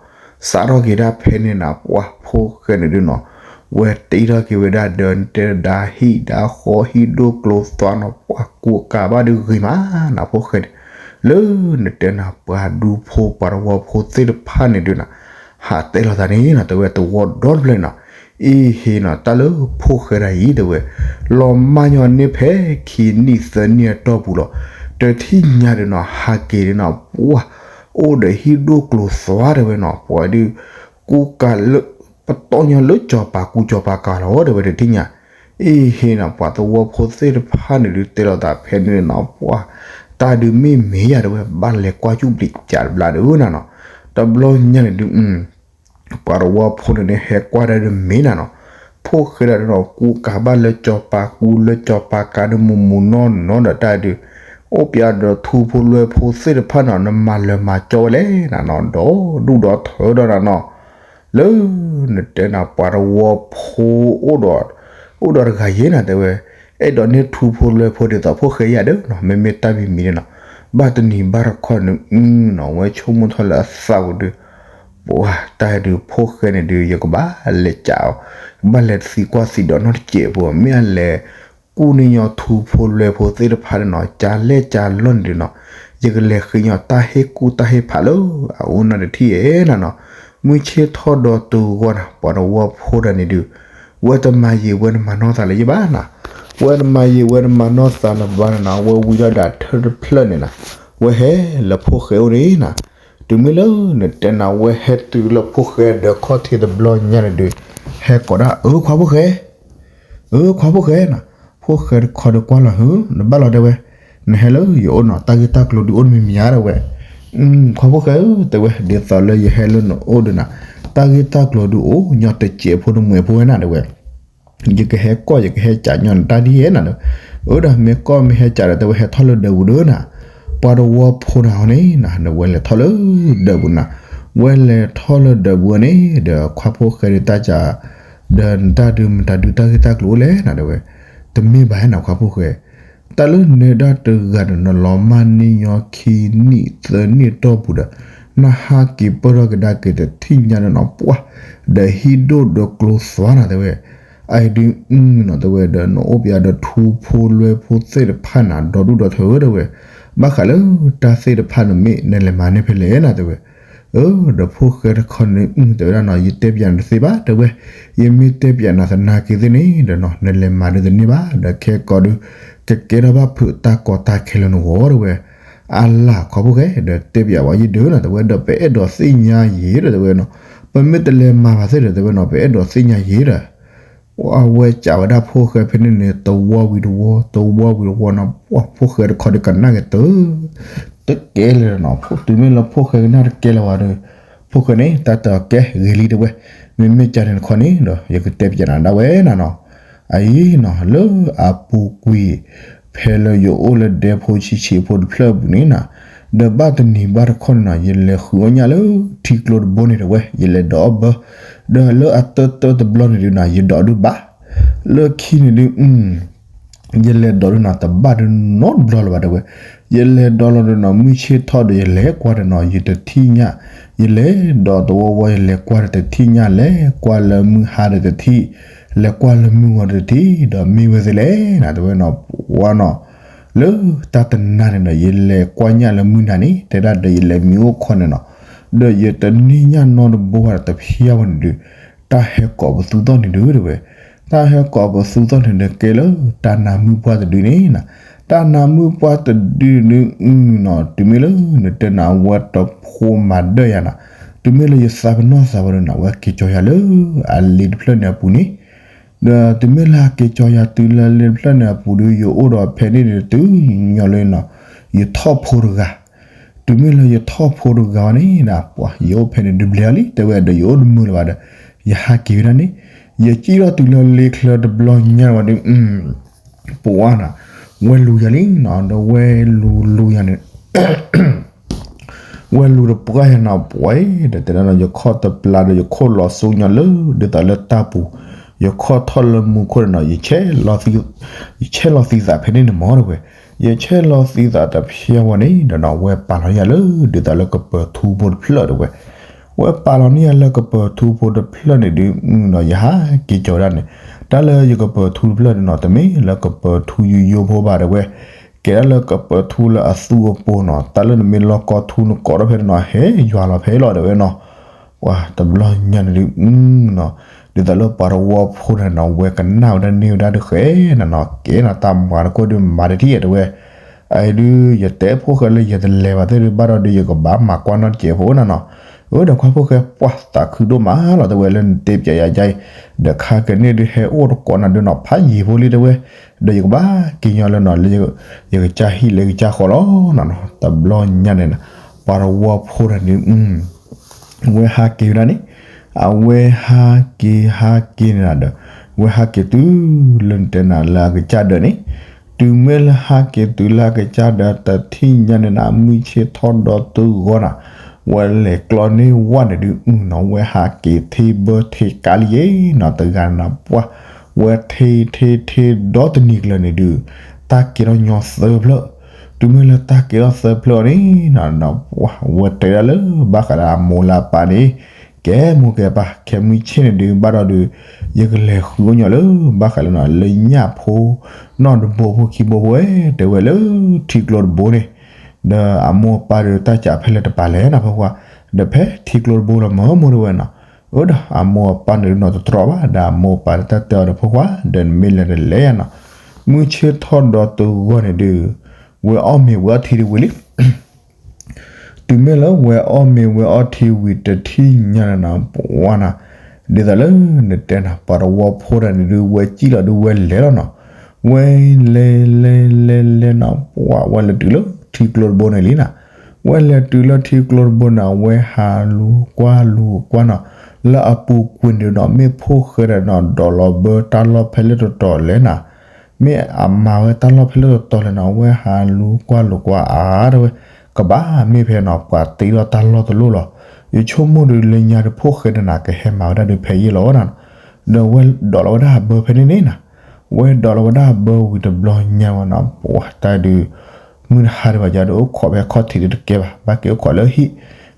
စးထီၣ်က့ၤဒၣ်ဖဲန့ၣ်နီၤ ပှၤဖိၣ်ဃဲန့ၣ်ဒုးနီၤ, ဝဲတ့ထီၣ်က့ၤဝဲဒၣ်ဒီး နတဲဒၣ်ဟံၣ်ဒၣ်ဃီဟံၣ်ဒိၣ်ကျိၤသွါနီၤ ပှၤကူကၤဘၣ်ဒုးဂ့ၤမးနီၤ ဖိၣ်ဃဲန့ၣ်, လၢနတဲနၤပှၤဒူဖိပှၤတဝီဖိသ့ၣ်တဖၣ်န့ၣ်ဒုးနီၤ ဟးတဲလိာ်သးန့ၣ်နီၤ တဲဝဲတဝီဒီတဖျၢၣ်န့ၣ်နီၤ, အံၤဟ့ၣ်နီၤ တၢ်လၢဖိၣ်ဃဲဒၣ်အံၤ တဲဝဲ လီၤမၢ်ညီန့ၢ်ဖဲခံနံၣ်သၢနံၣ်အတီၢ်ပူၤလီၤ, တထံၣ်ညါဒုးနီၤ ဟးက့ၤဒုးနီၤ ပှၤ အိၣ်ဒီးဟံၣ်ဒိၣ်ကျိၤသွါတဲဝဲနီၤ ပှၤဒုး ကူကၤလၢ ပတီၢ်ညီလၢစီၤပၤကူစီၤပၤကၤလီၤ တဲဝဲတထံၣ်ညါ, အံၤဟ့ၣ်နီၤ ပှၤသဝီဖိသ့ၣ်တဖၣ်န့ၣ်ဒုး တဲလိာ်သးဖဲန့ၣ်နီၤ ပှၤ တၢ်ဒုးမ့ၢ်မ့ၢ်ယၤတဲဝဲ ဘၣ်လဲၤကွၢ်ကူၣ်ဘျံးကၠးတဘျီဒုးနီၤနီၤ, တဘျီညါန့ၣ်ဒုး ပှၤတဝီဖိန့ၣ်ဒုး ဟဲကွၢ်ဒၣ်ဒုးမ့ၢ်နီၤနီၤ, ဖိၣ်ဃဲဒၣ်ဒုးနီၤ ကူကၤဘၣ်လၢစီၤပၤကူလၢစီၤပၤကၤဒုးမူးမူးနီၢ်နီၢ်ဒီးတၢ်ဒုး အိၣ်ပျဲဒီးထူဖိလွဲဖိသ့ၣ်တဖၣ်နီၤ နမၤလၢၤမၤကၠီဝဲလဲၣ်နီၤနီၤ ဒီးဒူၣ်ဒီးထၢဒီးနီၤနီၤ လၢနတဲနၤပှၤတဝီဖိအိၣ်ဒီး အိၣ်ဒီးတဂၤယဲနီၤ တဲဝဲ အဲၣ်ဒိးန့ၢ်ထူဖိလွဲဖိဒ်သိးဖိၣ်ဃဲယၤဒီးနီၤ မ့မ့ၢ်တၢ်မံၤမံၤန့ၣ်နီၤ ဘၣ်တနံၤဘၣ်တခီန့ၣ်နီၤ ဝဲဆိကမိၣ်ထီၣ်လၢအသးပူၤဒုး ပှၤတၢ်ဒုးဖိၣ်ဃဲန့ၣ်ဒုး ယကဘၣ်လဲၤကးအီၤ ကဘၣ်လဲၤသံကွၢ်သံဒိးနီတစဲးဖိ မ့ၢ်အလဲၤ ကူၣ်န့ၢ်ညီထူဖိလွဲဖိသ့ၣ်တဖၣ်န့ၣ်နီၤ ကလဲၢ်ကလီၢ်န့ၣ်ဒုးနီၤ ယကလဲၤဃ့ညီတၢ်ဟ့ၣ်ကူၣ်တၢ်ဟ့ၣ်ဖးလၢအအိၣ်နီတထံၣ်ဧဲနီၤနီၤ မုၢ်ဆ့ၣ်ထီၣ်ဒီးတုၤဂီၢ်နီၤ ပှၤတဝီဖိဒၣ်န့ၣ်ဒုး ဝဲတမၤယံာ်ဝဲတမၤနီၢ်သးလၢၤယဘၣ်နီၤ ဝဲတမၤယံာ်ဝဲတမၤနီၢ်သးလၢၤဘၣ်နီၤနီၤ ဝဲဝံၤဒီးဒၣ်ထၢၣ်တဖျၢၣ်န့ၣ်နီၤ ဝဲဟဲလၢဖိၣ်ဃဲအိၣ်န့ၣ်နီၤ တုၤမ့ၢ်လၢနတဲနၤဝဲဟဲတုၤလၢဖိၣ်ဃဲဒီးခီၣ်ထံးတဘျီညါန့ၣ်ဒီး ဟဲကိးဒၣ် အၢ ခွါဖိၣ်ဃဲ, အၢ ခွါဖိၣ်ဃဲနီၤ, ဖိၣ်ဃဲတခီဒီးကွၢ်လီၤ ဟု နဘၣ်လီၤတဲဝဲ, နဟဲလၢယအိၣ်နီၤ တၢ်ဂ့ၢ်တၢ်ကျိၤဒုးအိၣ်တမံၤမံၤဧါ တဲဝဲ, ခွါဖိၣ်ဃဲဧၢ တဲဝဲ ဒ်သိးလၢယဟဲလၢနအိၣ်ဒီးနၤ တၢ်ဂ့ၢ်တၢ်ကျိၤဒုးအိၣ်ညီ တစဲးဖိတမှဲးဖိဝဲနၤ တဲဝဲ ယကဟဲကီၢ် ယကဟဲကးညီနတၢ်ဒ်ယဲနၤဒီး, အၢ ဒီးမ့ၢ်ကီၢ်မ့ၢ်ဟဲကးဒီး တဲဝဲ ဟဲထီၣ်လၢဒၢးပူၤဒီးနၤ, ပှၤတဝီဖိတဂၤန့ၣ်နၤ ဝဲလဲၤထီၣ်လၢဒၢးပူၤနၤ, ဝဲလဲၤထီၣ်လၢဒၢးပူၤန့ၣ်ဒီး ခွါဖိၣ်ဃဲဒီးတၢ်ကး ဒီးနတၢ်ဒုးမတၤဒုးတၢ်ဂ့ၢ်တၢ်ကျိၤအိၣ်လဲၣ်နၤ တဲဝဲ, တမ့ၢ်ဘၣ်နၤ ခွါဖိၣ်ဃဲ တၢ်လၢနဒၣ်တဂၤဒီး နလီၤမၢ်န့ၢ်ညီခံနံၣ်သၢနံၣ်အတီၢ်ပူၤဒီး နဟးက့ၤပၢၢ်ထီၣ်ကဒါက့ၤတထံၣ်ညါဒီးနီၤ ပှၢ် ဒီးဟံၣ်ဒိၣ်ဒီးကျိသွါနၤ တဲဝဲ, အအံၤဒုးနီၤ တဲဝဲ ဒီးနအိၣ်ပယါဒီးထူဖိလွဲဖိသ့ၣ်တဖၣ်နၤ ဒီဒူၣ်ဒီထၢ တဲဝဲ, ဘၣ်ဃးလၢတၢ်သ့ၣ်တဖၣ်န့ၣ် မ့ၢ်နလဲၤမၤန့ၢ်ဖဲလဲၣ်နၤ တဲဝဲ, အၢ ဒီးဖိၣ်ဃဲတခီန့ၣ် တဲဝဲဒၣ်နီၤ ယတဲပယါနၤတသ့ဘၣ် တဲဝဲ, ယမ့ၢ်တဲပယါနၤသနာ်က့သ့ၣ်န့ၣ်ဒီးနီၤ နလဲၤမၤဒုးတန့ၢ်ဘၣ် ဒီးခဲကိးဒုး ကကဲထီၣ်ဘၣ်ဖုးတၢ်ကီတၢ်ခဲလၢနဂီၢ် တဲဝဲ, အလၤ ခွါဖိၣ်ဃဲ ဒီးတဲပယါဝဲယဒုးနီၤ တဲဝဲ ဒီးပအဲၣ်ဒိးသ့ၣ်ညါယံၤဒီး တဲဝဲနီၤ, ပမ့ၢ်တလဲၤမၤဘၣ်သ့ၣ်ဒီး တဲဝဲနီၤ ပအဲၣ်ဒိးသ့ၣ်ညါယံၤဒီး အဝဲကးဝဲဒၣ်ဖိၣ်ဃဲဖဲန့ၣ်န့ၣ် တဝီဝံၤတဝီ တဝီဝံၤတဝီနီၤ ပှၢ် ဖိၣ်ဃဲတခီဒီးကနၣ်က့ၤတၢ် တကဲလၢၤနီၤ တုၤမ့ၢ်လၢဖိၣ်ဃဲကနၣ်တကဲလၢၤဝဲဒီး ဖိၣ်ဃဲန့ၣ် တၢ်တဲအီၤ ကဲ ဂ့ၤလံ တဲဝဲ, မ့မ့ၢ်ကန့ၣ်တခီန့ၣ်ဒီး ယကတဲပယါနၤဒၣ်ဝဲနၤနီၤ, အအံၤနီၤ လၢအပူၤကွံာ် ဖဲလၢယအိၣ်လၢဒဲဖိဆံးဆံးဖိတဖျၢၣ်အပူၤန့ၣ်နီၤ, ဒီးဘၣ်တနံၤဘၣ်တခီန့ၣ်နီၤ ယလဲၤဃုအီၣ်ညၣ်လၢထံကျိတဘိန့ၣ် တဲဝဲ ယလဲၤဒိးအီၣ်ဘၢ, ဒီးလၢအတၢတၢတဘျီန့ၣ်ဒုးနီၤ ယဒိးဒုးဘၣ်, လၢခံန့ၣ်ဒုး ယလဲၤဒိးဒုးနီၤ တဘၣ်ဒုးနီတဘျီလၢၤဘၣ် တဲဝဲ, ယလဲၤဒိးလီၤဒုးနီၤ မုၢ်ဆ့ၣ်ထီၣ်ဒီး ယလဲၤကွၢ်ဒီးနီၤ ယတထံၣ်ညၣ်, ယလဲၤဒိးတဝီဝီ ယလဲၤကွၢ်ဒီးတထံၣ်ညၣ် လဲၤကွၢ်လၢမုၢ်ဟါဒီးတထံၣ်, လဲၤကွၢ်လၢမုၢ်ဂီၤဒီးတထံၣ် ဒီးမ့ၢ်ဝဲသ့ၣ်လဲၣ်နၤ တဲဝဲနီၤ ပှၢ်နီၤ, လၢတၢ်တနၤန့ၣ်ဒီး ယလဲၤကွၢ်ညၣ်လၢမုၢ်နၤန့ၣ် တဲဒၣ်ဒီးယလဲၤမံအိၣ်ခီန့ၣ်နီၤ, ဒီးယတန့ၢ်ညၣ်နီတဘိဘၣ်ဒီးတဖျၢၣ်ဝဲန့ၣ်ဒုး တၢ်ဟဲကိးပသူသီၣ်န့ၣ်ဒုး တဲဝဲ, တၢ်ဟဲကိးပသူသီၣ်န့ၣ်ဒုး ကဲလၢတၢ်နါမုၣ်ပှၢ်တဒုန့ၣ်နီၤ, တၢ်နါမုၣ်ပှၢ်တဒုန့ၣ်ဒုးနီၤ တုၤမ့ၢ်လၢနတဲနၤဝဲတဖိမၤဒၢၣ်ယၤနီၤ, တုၤမ့ၢ်လၢယသးပနီၣ်သးဝဲဒၣ်နီၤ ဝဲက့ၤကၠီယၤလၢအလ့တဖျၢၣ်န့ၣ်အပူၤန့ၣ်, ဒီးတုၤမ့ၢ်လၢအက့ၤကၠီယၤတုၤလၢလ့တဖျၢၣ်န့ၣ်အပူၤဒုး ယအိၣ်ဒီးဖဲန့ၣ်န့ၣ်တုၤညီလၢနီၤ ယထီၣ်ဖိတဂၤ တုၤမ့ၢ်လၢယထီၣ်ဖိတဂၤဝဲန့ၣ်ဒီး ပှၤ ယအိၣ်ဖဲန့ၣ်ဒုးဘျဲးအီၤလံ တဲဝဲဒီး ယအိၣ်တမုာ်လၢၤဘၣ်ဒီး ယဟးက့ၤဝဲဒၣ်န့ၣ်, ယစံၣ်ထီၣ်တုၤလၢလ့ချၢတဘျီညါဝဲဒီး ပှၤနီၤ ဝဲလူၤယၤလံနီၤ ဒီးဝဲလူၤလူၤယၤန့ၣ် ဝဲလူၤတပှၢ်ယၤနီၤ ပှၤဒီးတဲဒၣ်နီၤ ယခီၣ်တပျၢ်ဒီး ယခိၣ်လီၤစိညါလၢ ဒ်သိးလၢတၢ်ပူၤ, ယခီၣ်ထီၣ်လၢမူခိၣ်န့ၣ်နီၤ ယ ယဆဲးလီၤသံသးဖဲန့ၣ်န့ၣ်မး တဲဝဲ, ယဆဲးလီၤသံသးတဖျၢၣ်ဝဲန့ၣ်ဒီးနီၤ ဝဲပာ်လီၤန့ၢ်ယၤလၢ ဒ်သိးလၢကပၢၤထူဖိတဖျၢၣ် တဲဝဲ, ဝဲပာ်လီၤန့ၢ်ယၤလၢကပၢၤထူဖိတဖျၢၣ်န့ၣ်ဒုးနီၤ ယဟးက့ၤကၠီၤဝဲဒၣ်န့ၣ်, တၢ်လၢယကပၢၤထူတဖျၢၣ်န့ၣ်နီၤ တမ့ၢ်လၢကပၢၤထူယိယိဖိဘၣ် တဲဝဲ, ကဲဒၣ်လၢကပၢၤထူလၢအသူအပူၤနီၤ တၢ်လၢနမ့ၢ်လီၢ်ကီၢ်ထူနကိးထီၣ်ဖဲန့ၣ်နီၤ ဟဲယွၤလီၤဖဲလီၤ တဲဝဲနီၤ, ပှၤတဘျီညါန့ၣ်ဒုးနီၤ ဒ်သိးလၢပှၤတဝီဖိန့ၣ်နီၤ ဝဲကနၣ်ဝဲဒၣ်န့ၢ်ဝဲဒၣ်တဃဲၤနီၤနီၤ ကဲနီၤ တၢ်မၤတခိၣ်ဒုးမၤတထံၣ်ဧါ တဲဝဲ, အအံၤဒုး ယတဲဖိၣ်ဃဲလၢယတလဲၤဘၣ်သ့ၣ်ဒုး ဘၣ်ဒီးဒုး ယကဘၣ်မၤကွၢ်နီတစဲးဖိနီၤနီၤ, အၢ ဒီးခွါဖိၣ်ဃဲ ပှၤသးခုဒိၣ်မးလီၤ တဲဝဲ လၢနတဲပျဲယၤယါအံၤ, ဒီးခါကန့ၣ်ဒုး ဟဲအိၣ်တကိးနၤဒုးနီၤ ဖးယံာ်ဖိလံ တဲဝဲ, ဒီးယကဘၣ်က့ၤညီလၢနီၤ လၢယကစၢ်ဟံၣ်လၢယကစၢ်ဃီလီၤနီၤနီၤ တဘျီညါန့ၣ်နီၤ ပှၤတဝီဖိတဂၤန့ၣ် ဝဲဟးက့ၤဝဲဒၣ်န့ၣ်, အဝဲဟးက့ၤဟးက့ၤန့ၣ်ဒီး ဝဲဟးက့ၤတုၤလၢနတဲနၤလၢအကစၢ်ဒၢးန့ၣ်, တုၤမ့ၢ်လၢဟးက့ၤတုၤလၢအကစၢ်ဒၢးတထံၣ်ညါန့ၣ်နီၤ မုၢ်ဆ့ၣ်ထီၣ်ဒီတုၤဂီၤနီၤ, ဝဲလဲၤကျီန့ၢ်ဝဲန့ၣ်ဒုးနီၤ ဝဲဟးက့ၤထ့ဘၢထ့ကါလံယဲနီၤ တဂၤနီၤ ပှၤ ဝဲထ့ထ့ထ့ဒီတနံၤကျၢၤန့ၣ်ဒုး တၢ်ကဲထီၣ်ညီသၢဖျၢၣ်, တုၤမ့ၢ်လၢတၢ်ကဲထီၣ်သၢဖျၢၣ်အီၤန့ၣ်နီၤ ဝဲတဲဒၣ်လၢ ဘၣ်ဃးလၢအမိၢ်လၢအပၢ်န့ၣ်, ကဲမိၢ်ကဲပၢ် ခဲမုၢ်ဆ့ၣ်န့ၣ်ဒုး ဘၣ်ဒီးဒုး ယကလဲၤဃုအီၣ်ညီလၢ ဘၣ်ဃးလၢနီၤ လၢညၣ်ဖိ နီၢ်တဘိဖိခံဘိဖိဝဲ တဲဝဲလၢထံကျိတဘိန့ၣ်, ဒီးအမိၢ်အပၢ်ဒုး တၢ်ကးဖဲလဲၣ်တပာ်လဲၣ်နီၤ ဖိခွါ, ဒီးဖဲထံကျိတဘိလီၤမၢ်မိၢ် တဲဝဲနီၤ, အၢ ဒီးအမိၢ်အပၢ်န့ၣ်ဒုးနီၤ တတြီဘၣ် ဒီးအမိၢ်အပၢ်တၢ်တဲအီၤဒီး ဖိခွါ ဒီးနမ့ၢ်လဲၤတလဲၤယါနီၤ, မုၢ်ဆ့ၣ်ထီၣ်ဒီတုၤဂီၢ်န့ၣ်ဒုး ဝဲအီၣ်မ့ၤဝဲအီထံတဝံၤလံ တုၤ တုၤမ့ၢ်လၢဝဲအီၣ်မ့ၤဝဲအီထံဝံၤတထံၣ်ညါန့ၣ်နီၤ ပှၤနီၤ, ဒ်သိးလၢနတဲနၤ ပှၤတဝီဖိတဂၤန့ၣ်ဒုး ဝဲစံၣ်လီၤဒုးဝဲလဲၤလီၤနီၤ, ဝဲလဲၤလဲၤလဲၤလဲၤနီၤ ပှၤဝဲလဲၤတုၤလၢထံကျိတဘိန့ၣ်လံနီၤ, ဝဲလဲၤတုၤလၢထံကျိတဘိန့ၣ် အဝဲဟးလူၤကွၢ်လူၤကွၢ်နီၤ, လၢအပူၤကွံာ်န့ၣ်ဒီး မ့ၢ်ဖိၣ်ဃဲဒီးနီၤ ဒိးလီၤဘၢတၢ်လီၢ်ဖဲလဲၣ်တတီၤလဲၣ်နီၤ မ့ၢ်အမၤဝဲတၢ်လီၢ်ဖဲလဲၣ်တတီၤလဲၣ်နီၤ အဝဲဟးလူၤကွၢ်လူၤကွၢ်အါတဲဝဲ, ကဘၣ်မ့ၢ်ဖဲနီၤ ပှၤတ့ထီၣ်တၢ်လီၢ်တလီၢ်လီၤ, ယဆိကမိၣ်ဒုးလၢညါဒုး ဖိၣ်ဃဲဒီးနၤ ကဟဲမၤဝဲဒၣ်ဒုးဖဲအံၤလီၤနီၤ, ဒီးဝဲဒိးလီၤဝဲဒၣ်အဘၢဖဲန့ၣ်န့ၣ်နီၤ, ဝဲဒိးလီၤဝဲဒၣ်အဘၢဝံၤတဘျီညါဝဲနီၤ ပှၤတၢ်ဒုး မုၢ်တဟါဒံးဘၣ်ယၤဒီး အိၣ်ခိးဖဲခီၣ်ထံးဒုးတကဲဘၣ်, ဘၣ်က့ၤအိၣ်ခိးလၢဟံၣ်,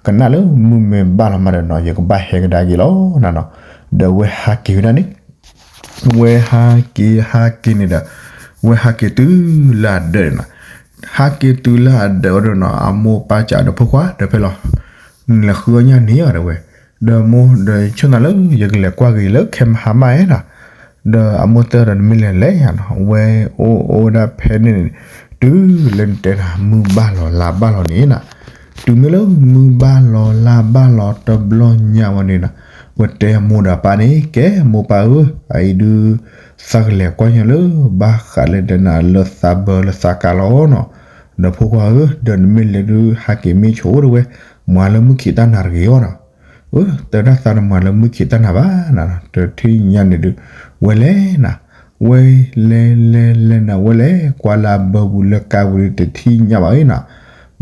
ကနၣ်လၢမုၢ်မ့ၢ်ဘၣ်လီၤမးဒီးနီၤ ယကဘၣ်ဟဲကဒါက့ၤလီၤနီၤနီၤ, ဒီးဝဲဟးက့ၤဝဲဒၣ်န့ၣ် ဝဲဟးက့ၤဟးက့ၤန့ၣ်ဒီး ဝဲဟးက့ၤတုၤလၢအဒၢးန့ၣ်နီၤ, ဟးက့ၤတုၤလၢအဒၢးဝဲဒီးနီၤ အမိၢ်ပၢ်စံးဒီး ဖိခွါ ဒီးဖဲလီၤ နလဲၤဃုအီၣ်ညၣ်န့ၣ်အီၤတဲဝဲ, ဒီးမိၢ်ဒီးဆိၣ်နၤလၢ ယကလဲၤကွၢ်က့ၤလၢခဲမဟါမးနီၤ, ဒီးအမိၢ်တဲဒီး နမ့ၢ်လဲၤလဲၤယၤနီၤ ဝဲအိၣ်အိၣ်ဝဲဒၣ်ဖဲန့ၣ်န့ၣ် တုၤလၢနတဲနၤ မုၢ်ဘၣ်လီၤလါဘၣ်လီၤန့ၣ်နီၤ, တုၤမ့ၢ်လၢမုၢ်ဘၣ်လီၤလါဘၣ်လီၤတဘျီညါဝဲန့ၣ်နီၤ, ဝဲတဲအမိၢ်ဒီးအပၢ်န့ၣ် ကဲမိၢ်ပၢ်ဧၢ, အအံၤဒုး သးကလဲၤကွၢ်ညၣ်လၢ ဘၣ်ဃးလၢဒဲးနၤလၢသးဘၢလၢသးကါလီၤနီၤ, ဒီးဖိခွါဧၢ, ဒီးနမ့ၢ်လဲၤဒုး ဟးက့ၤမ့ၢ်ဆိတဲဝဲ, မၤလၢမုၢ်ခံးတၢ်နၤတဂ့ၤအီၤနီၤ, အၢ တဲဒၣ်သးနမၤလၢမုၢ်ခံးတၢ်နၤဘၣ်နီၤ, တထံၣ်ညါန့ၣ်ဒုး ဝဲလဲၤနီၤ, ဝဲလဲၤလဲၤလဲၤနီၤ ဝဲလဲၤကွၢ်လၢအဘၢပူၤလၢကါပူၤဒုး တထံၣ်ညါဘၣ်နီၤ,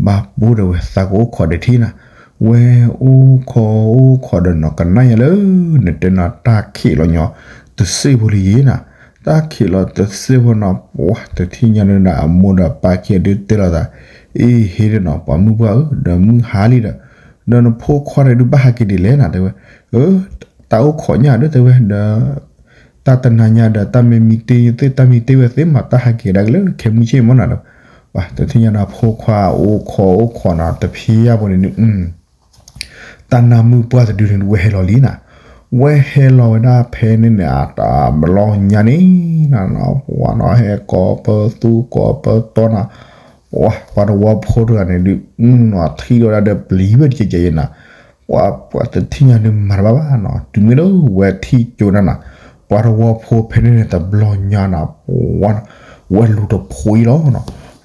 ဘၣ်ပိၢ်ဒီးဝဲသးကအိၣ်ခိးဒီးထံၣ်နီၤ, ဝဲအိၣ်ခိးအိၣ်ခိးဒီးနီၤ ကနၣ်ယၤလၢ နတဲနီၤ တၢ်ခံးလီၤညီ တစ့ၢ်ဖိလံယ့နီၤ, တၢ်ခံးလီၤတစ့ၢ်ဖိနီၤ ပှၤတထံၣ်ညါန့ၣ်ဒီး အမိၢ်ဒီးပၢ်ခံဂၤဒုးတဲလိာ်သး, အ့ဟ့ဒီးနီၤ ပှၤမုၢ်ပှၢ်ဧၢ, ဒီးမုၢ်ဟါလံဒီး, ဒီးနဖိခွါန့ၣ်ဒုးဘၣ်ဟးက့ၤဒ်လဲၣ်နီၤ တဲဝဲ, အၢ တၢ်အိၣ်ခိးညၣ်ဒီးတဲဝဲဒီး တၢ်တနၤညါဒီး တၢ်မ့ၢ်မံတ့ၢ်သ့ၣ် တၢ်မံတ့ၢ်ဝဲသ့ၣ်မး တၢ်ဟးက့ၤကဒါက့ၤလၢခဲမုၢ်ဆ့ၣ်မးနီၤဒီး, ပှၤတထံၣ်ညါနီၤ ဖိခွါအိၣ်ခိးအိၣ်ခိးနီၤ တဖံးယၢ်ဖိန့ၣ်ဒုး တၢ်နၢ်မုၣ်ပှၢ်တဒုန့ၣ် ဝဲဟဲလီၤလံနီၤ, ဝဲဟဲလီၤဝဲဒၣ်ဖဲန့ၣ်န့ၣ် အတၢ်ဘျီညါန့ၣ်နီၤ ပှၤနီၤ ဟဲကိးပသူကိးပတီနီၤ, ပှၤ ပှၤတဝီဖိတဂၤန့ၣ်ဒုး အုနီၤ ထံၣ်ဒီးဒၣ်ဒီးပျံၤဝဲတကဲကဲအံၤနီၤ, ပှၤ ပှၤတထံၣ်ညါန့ၣ်မၤတဘၣ်ဘၣ်နီၤ, တုၤမ့ၢ်လၢဝဲထံၣ်ကၠိဒၣ်နီၤ, ပှၤတဝီဖိဖဲန့ၣ်န့ၣ် တဘျီညါနီၤ ပှၤနီၤ ဝဲလူၤတဖိအံၤလီၤနီၤ,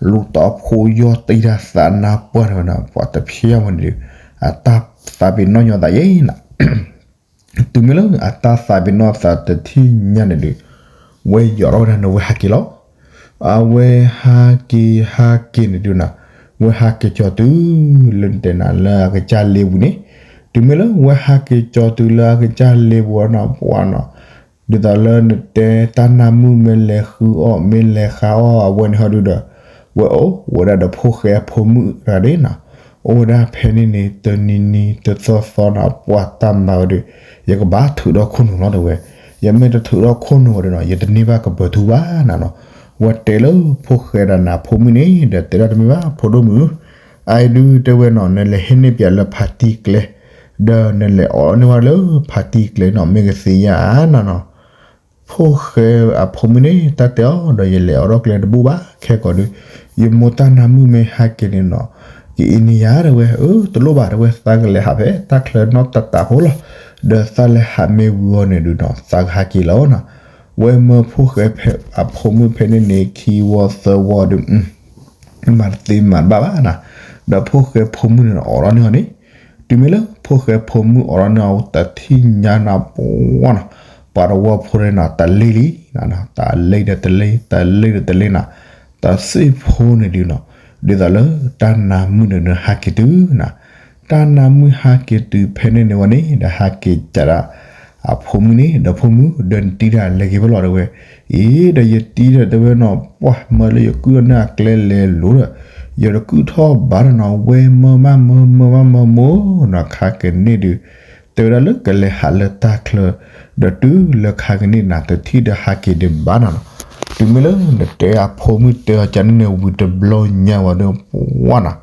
လူၤတဖိယီၢ်တံၢ်တၢ်သးနၢ်ပှၢ်န့ၣ်ဝဲနီၤ, ပှၤတဖံးယၢ်ဖိန့ၣ်ဒုး အတၢ်သးပ့ၤနီၣ်ညီသးယဲနီၤ တုၤမ့ၢ်လၢအတၢ်သးပ့ၤနီၣ်သးတထံၣ်ညါန့ၣ်ဒုး ဝဲယီၤထီၣ်ဝဲဒၣ်န့ၣ် ဝဲဟးက့ၤလီၤ. အဝဲဟးက့ၤဟးက့ၤန့ၣ်ဒုးနီၤ, ဝဲဟးက့ၤကၠီၤတုၤ လၢနတဲနၤလၢအကစၢ်လ့ပူၤန့ၣ်, တုၤမ့ၢ်လၢဝဲဟးက့ၤကၠီၤတုၤလၢအကစၢ်လ့ပူၤနီၤ ပှၤနီၤ, ဒ်သိးလၢနတဲတၢ်နၢ်မုၣ်မ့ၢ်လဲၤဃုအီၣ် မ့ၢ်လဲၤဃါအီၣ်အဝဲန့ၣ်ဟီဒုးဒီး, ဝဲအိၣ်ဝဲဒၣ်ဒီးဖိၣ်ဃဲအဖိမုၣ်တဂၤန့ၣ်နီၤ, အိၣ်ဝဲဒၣ်ဖဲန့ၣ်န့ၣ် တနံၤနံၤတသီသီနီၤ ပှၤတၢ်မၤဝဲဒုး ယကဘၣ်ထုးထီၣ်ခိၣ်နူာ်လီၤတဲဝဲ, ယမ့ၢ်တထုးထီၣ်ခိၣ်နူာ်ဝဲဒီးနီၤ ယတန့ၢ်ဘၣ်ကပၢၤထူဘၣ်နီၤနီၤ, ဝဲတဲလၢဖိၣ်ဃဲဒီးနၤဖိမုၣ်န့ၣ်ဒီး တဲဒၣ်တမ့ၢ်ဘၣ် ဖိဒိၣ်မုၣ် အအံၤဒုးတဲဝဲနီၤ နလဲၤဟ့ၣ်န့ၢ်ပၠးလၢဖးတံၢ်ကျဲ, ဒီးနလဲၤအိးန့ၢ်ဝဲလၢဖးတံၢ်ကျဲနီၤ မ့ၢ်ကသ့ဧါနီၤနီၤ, ဖိၣ်ဃဲအဖိမုၣ်န့ၣ် တၢ်တဲအီၤဒီး ယလဲၤအိးထီၣ်ကျဲတဘူၣ်ဘၣ် ခဲကိာ်ဒုး ယမိၢ်တၢ်နၢ်မုၣ်မ့ၢ်ဟးက့ၤန့ၣ်နီၤ ကအံၤန့ၣ်ယၤတဲဝဲ, အၢ တလိၣ်ဘၣ်တဲဝဲ သးကလဲၤဟးဖဲတၢ်ချၢနီၢ်တတးဖိလီၤ, ဒီးသးလဲၤဟးမ့ၢ်ဝံၤအီၤန့ၣ်ဒုးနီၤ သးကဟးက့ၤလီၤနီၤ, ဝဲမၢဖိၣ်ဃဲအဖိမုၣ်ဖဲန့ၣ်န့ၣ် ခံဝီသၢဝီဒုး မၤတသ့မၤတဘၣ်ဘၣ်နီၤ, ဒီးဖိၣ်ဃဲဖိမုၣ်န့ၣ် အိးထီၣ်န့ၢ်အီၤန့ၣ်, တုၤမ့ၢ်လၢဖိၣ်ဃဲဖိမုၣ်အိးထီၣ်န့ၢ်အီၤတထံၣ်ညါနီၤ ပှၤနီၤ, ပှၤတဝီဖိန့ၣ်နီၤ တလ့လံ, တလ့ဒီးတလ့ တလ့ဒီးတလ့နီၤ, တၢ်စံၣ်ဖိန့ၣ်ဒုးနီၤ, ဒ်သိးလၢတၢ်နၢ်မုၣ်န့ၣ်ဒီးဟးက့ၤတုၤနီၤ, တၢ်နၢ်မုၣ်ဟးက့ၤတုၤဖဲန့ၣ်န့ၣ်ဝဲန့ၣ် ဒီးဟးက့ၤကးဒၣ် အဖိမုၣ်န့ၣ် ဒီးဖိမုၣ် ဒီးနတံၤတၢ်လဲၤက့ၤဖဲလဲၣ်တဲဝဲ, အ့ ဒီးယတံၤဒီးတဲဝဲနီၤ ပှၤမၢလၢယကုၢ်ထီၣ်န့ၢ်အကျဲလဲၤလိၤဒီး ယတကုၢ်ထီၣ်ဘၣ်ဒီးနီၤ ဝဲမၢဘၣ်မၢ မၢဘၣ်မၢမိၢ်နီၤ ခါကန့ၢ်ဒုး တဲဝဲဒၣ်လၢကလဲၤဟးလၢတၢ်ချၢ ဒီးတုၤလၢခါကန့ၢ်နၤတထံၣ်ဒီးဟးက့ၤဒံးဘၣ်နီၤနီၤ, တုၤမ့ၢ်လၢနတဲအဖိမုၣ်တဲအီၤကန့ၣ်န့ၣ် ဝံၤတဘျီညါဝဲဒီး ပှၤနီၤ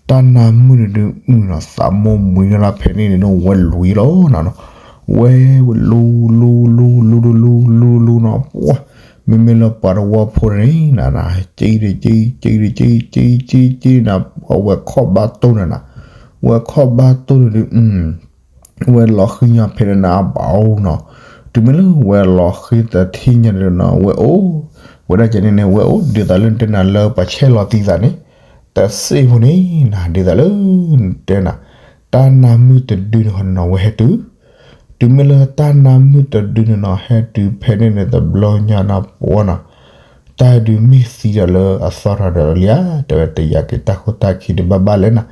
တၢ်နၢ်မုၣ်န့ၣ်ဒုး အုနီၤ သးမိၢ်မှံနီၤလၢဖဲန့ၣ်န့ၣ် ဝဲလူၤအံၤလီၤနီၤနီၤ, ဝဲလူၤလူၤလူၤလူၤလူၤလူၤလူၤလူၤနီၤ ပှၤ မ့မ့ၢ်လၢပှၤတဝီဖိန့ၣ်နီၤ က့ဒီးက့ က့ဒီးက့ က့က့က့နီၤ အဝဲခီၣ်ဘၣ်တိၢ်နီၤနီၤ, ဝဲခီၣ်ဘၣ်တိၢ်န့ၣ်ဒုး ဝဲလီၤဃံညီဖဲန့ၣ်နၤဘၣ်အိၣ်နီၤ, တုၤမ့ၢ်လၢဝဲလီၤဃံတထံၣ်ညါန့ၣ်နီၤ ဝဲအိၣ်, ဝဲဒၣ်ကဲန့ၣ်န့ၣ် ဝဲအိၣ်ဒ်သိးလၢနတဲနၤလၢပှၤဆဲးလီၤသံသးန့ၣ်, တစ့ၢ်ဖိန့ၣ်နၤ ဒ်သိးလၢနတဲနၤ, တၢ်နါမုၢ်တဒုန့ၣ်ဃီန့ၣ်နီၤ ဝဲဟဲတုၤ တုၤမ့ၢ်လၢတၢ်နါမုၢ်တဒုန့ၣ်နီၤ ဟဲတုၤဖဲန့ၣ်န့ၣ်တဘျီညါနၤ ပှၤနီၤ, တၢ်ဒုးမ့ၢ်သံဒီးလၢအသီထီၣ်ဒီးလံဧါ တဲဝဲတယာ်က့ၤတၢ်ခိၣ်တၢ်ခံဒီးဘၣ်ဘၣ်လဲၣ်နၤ,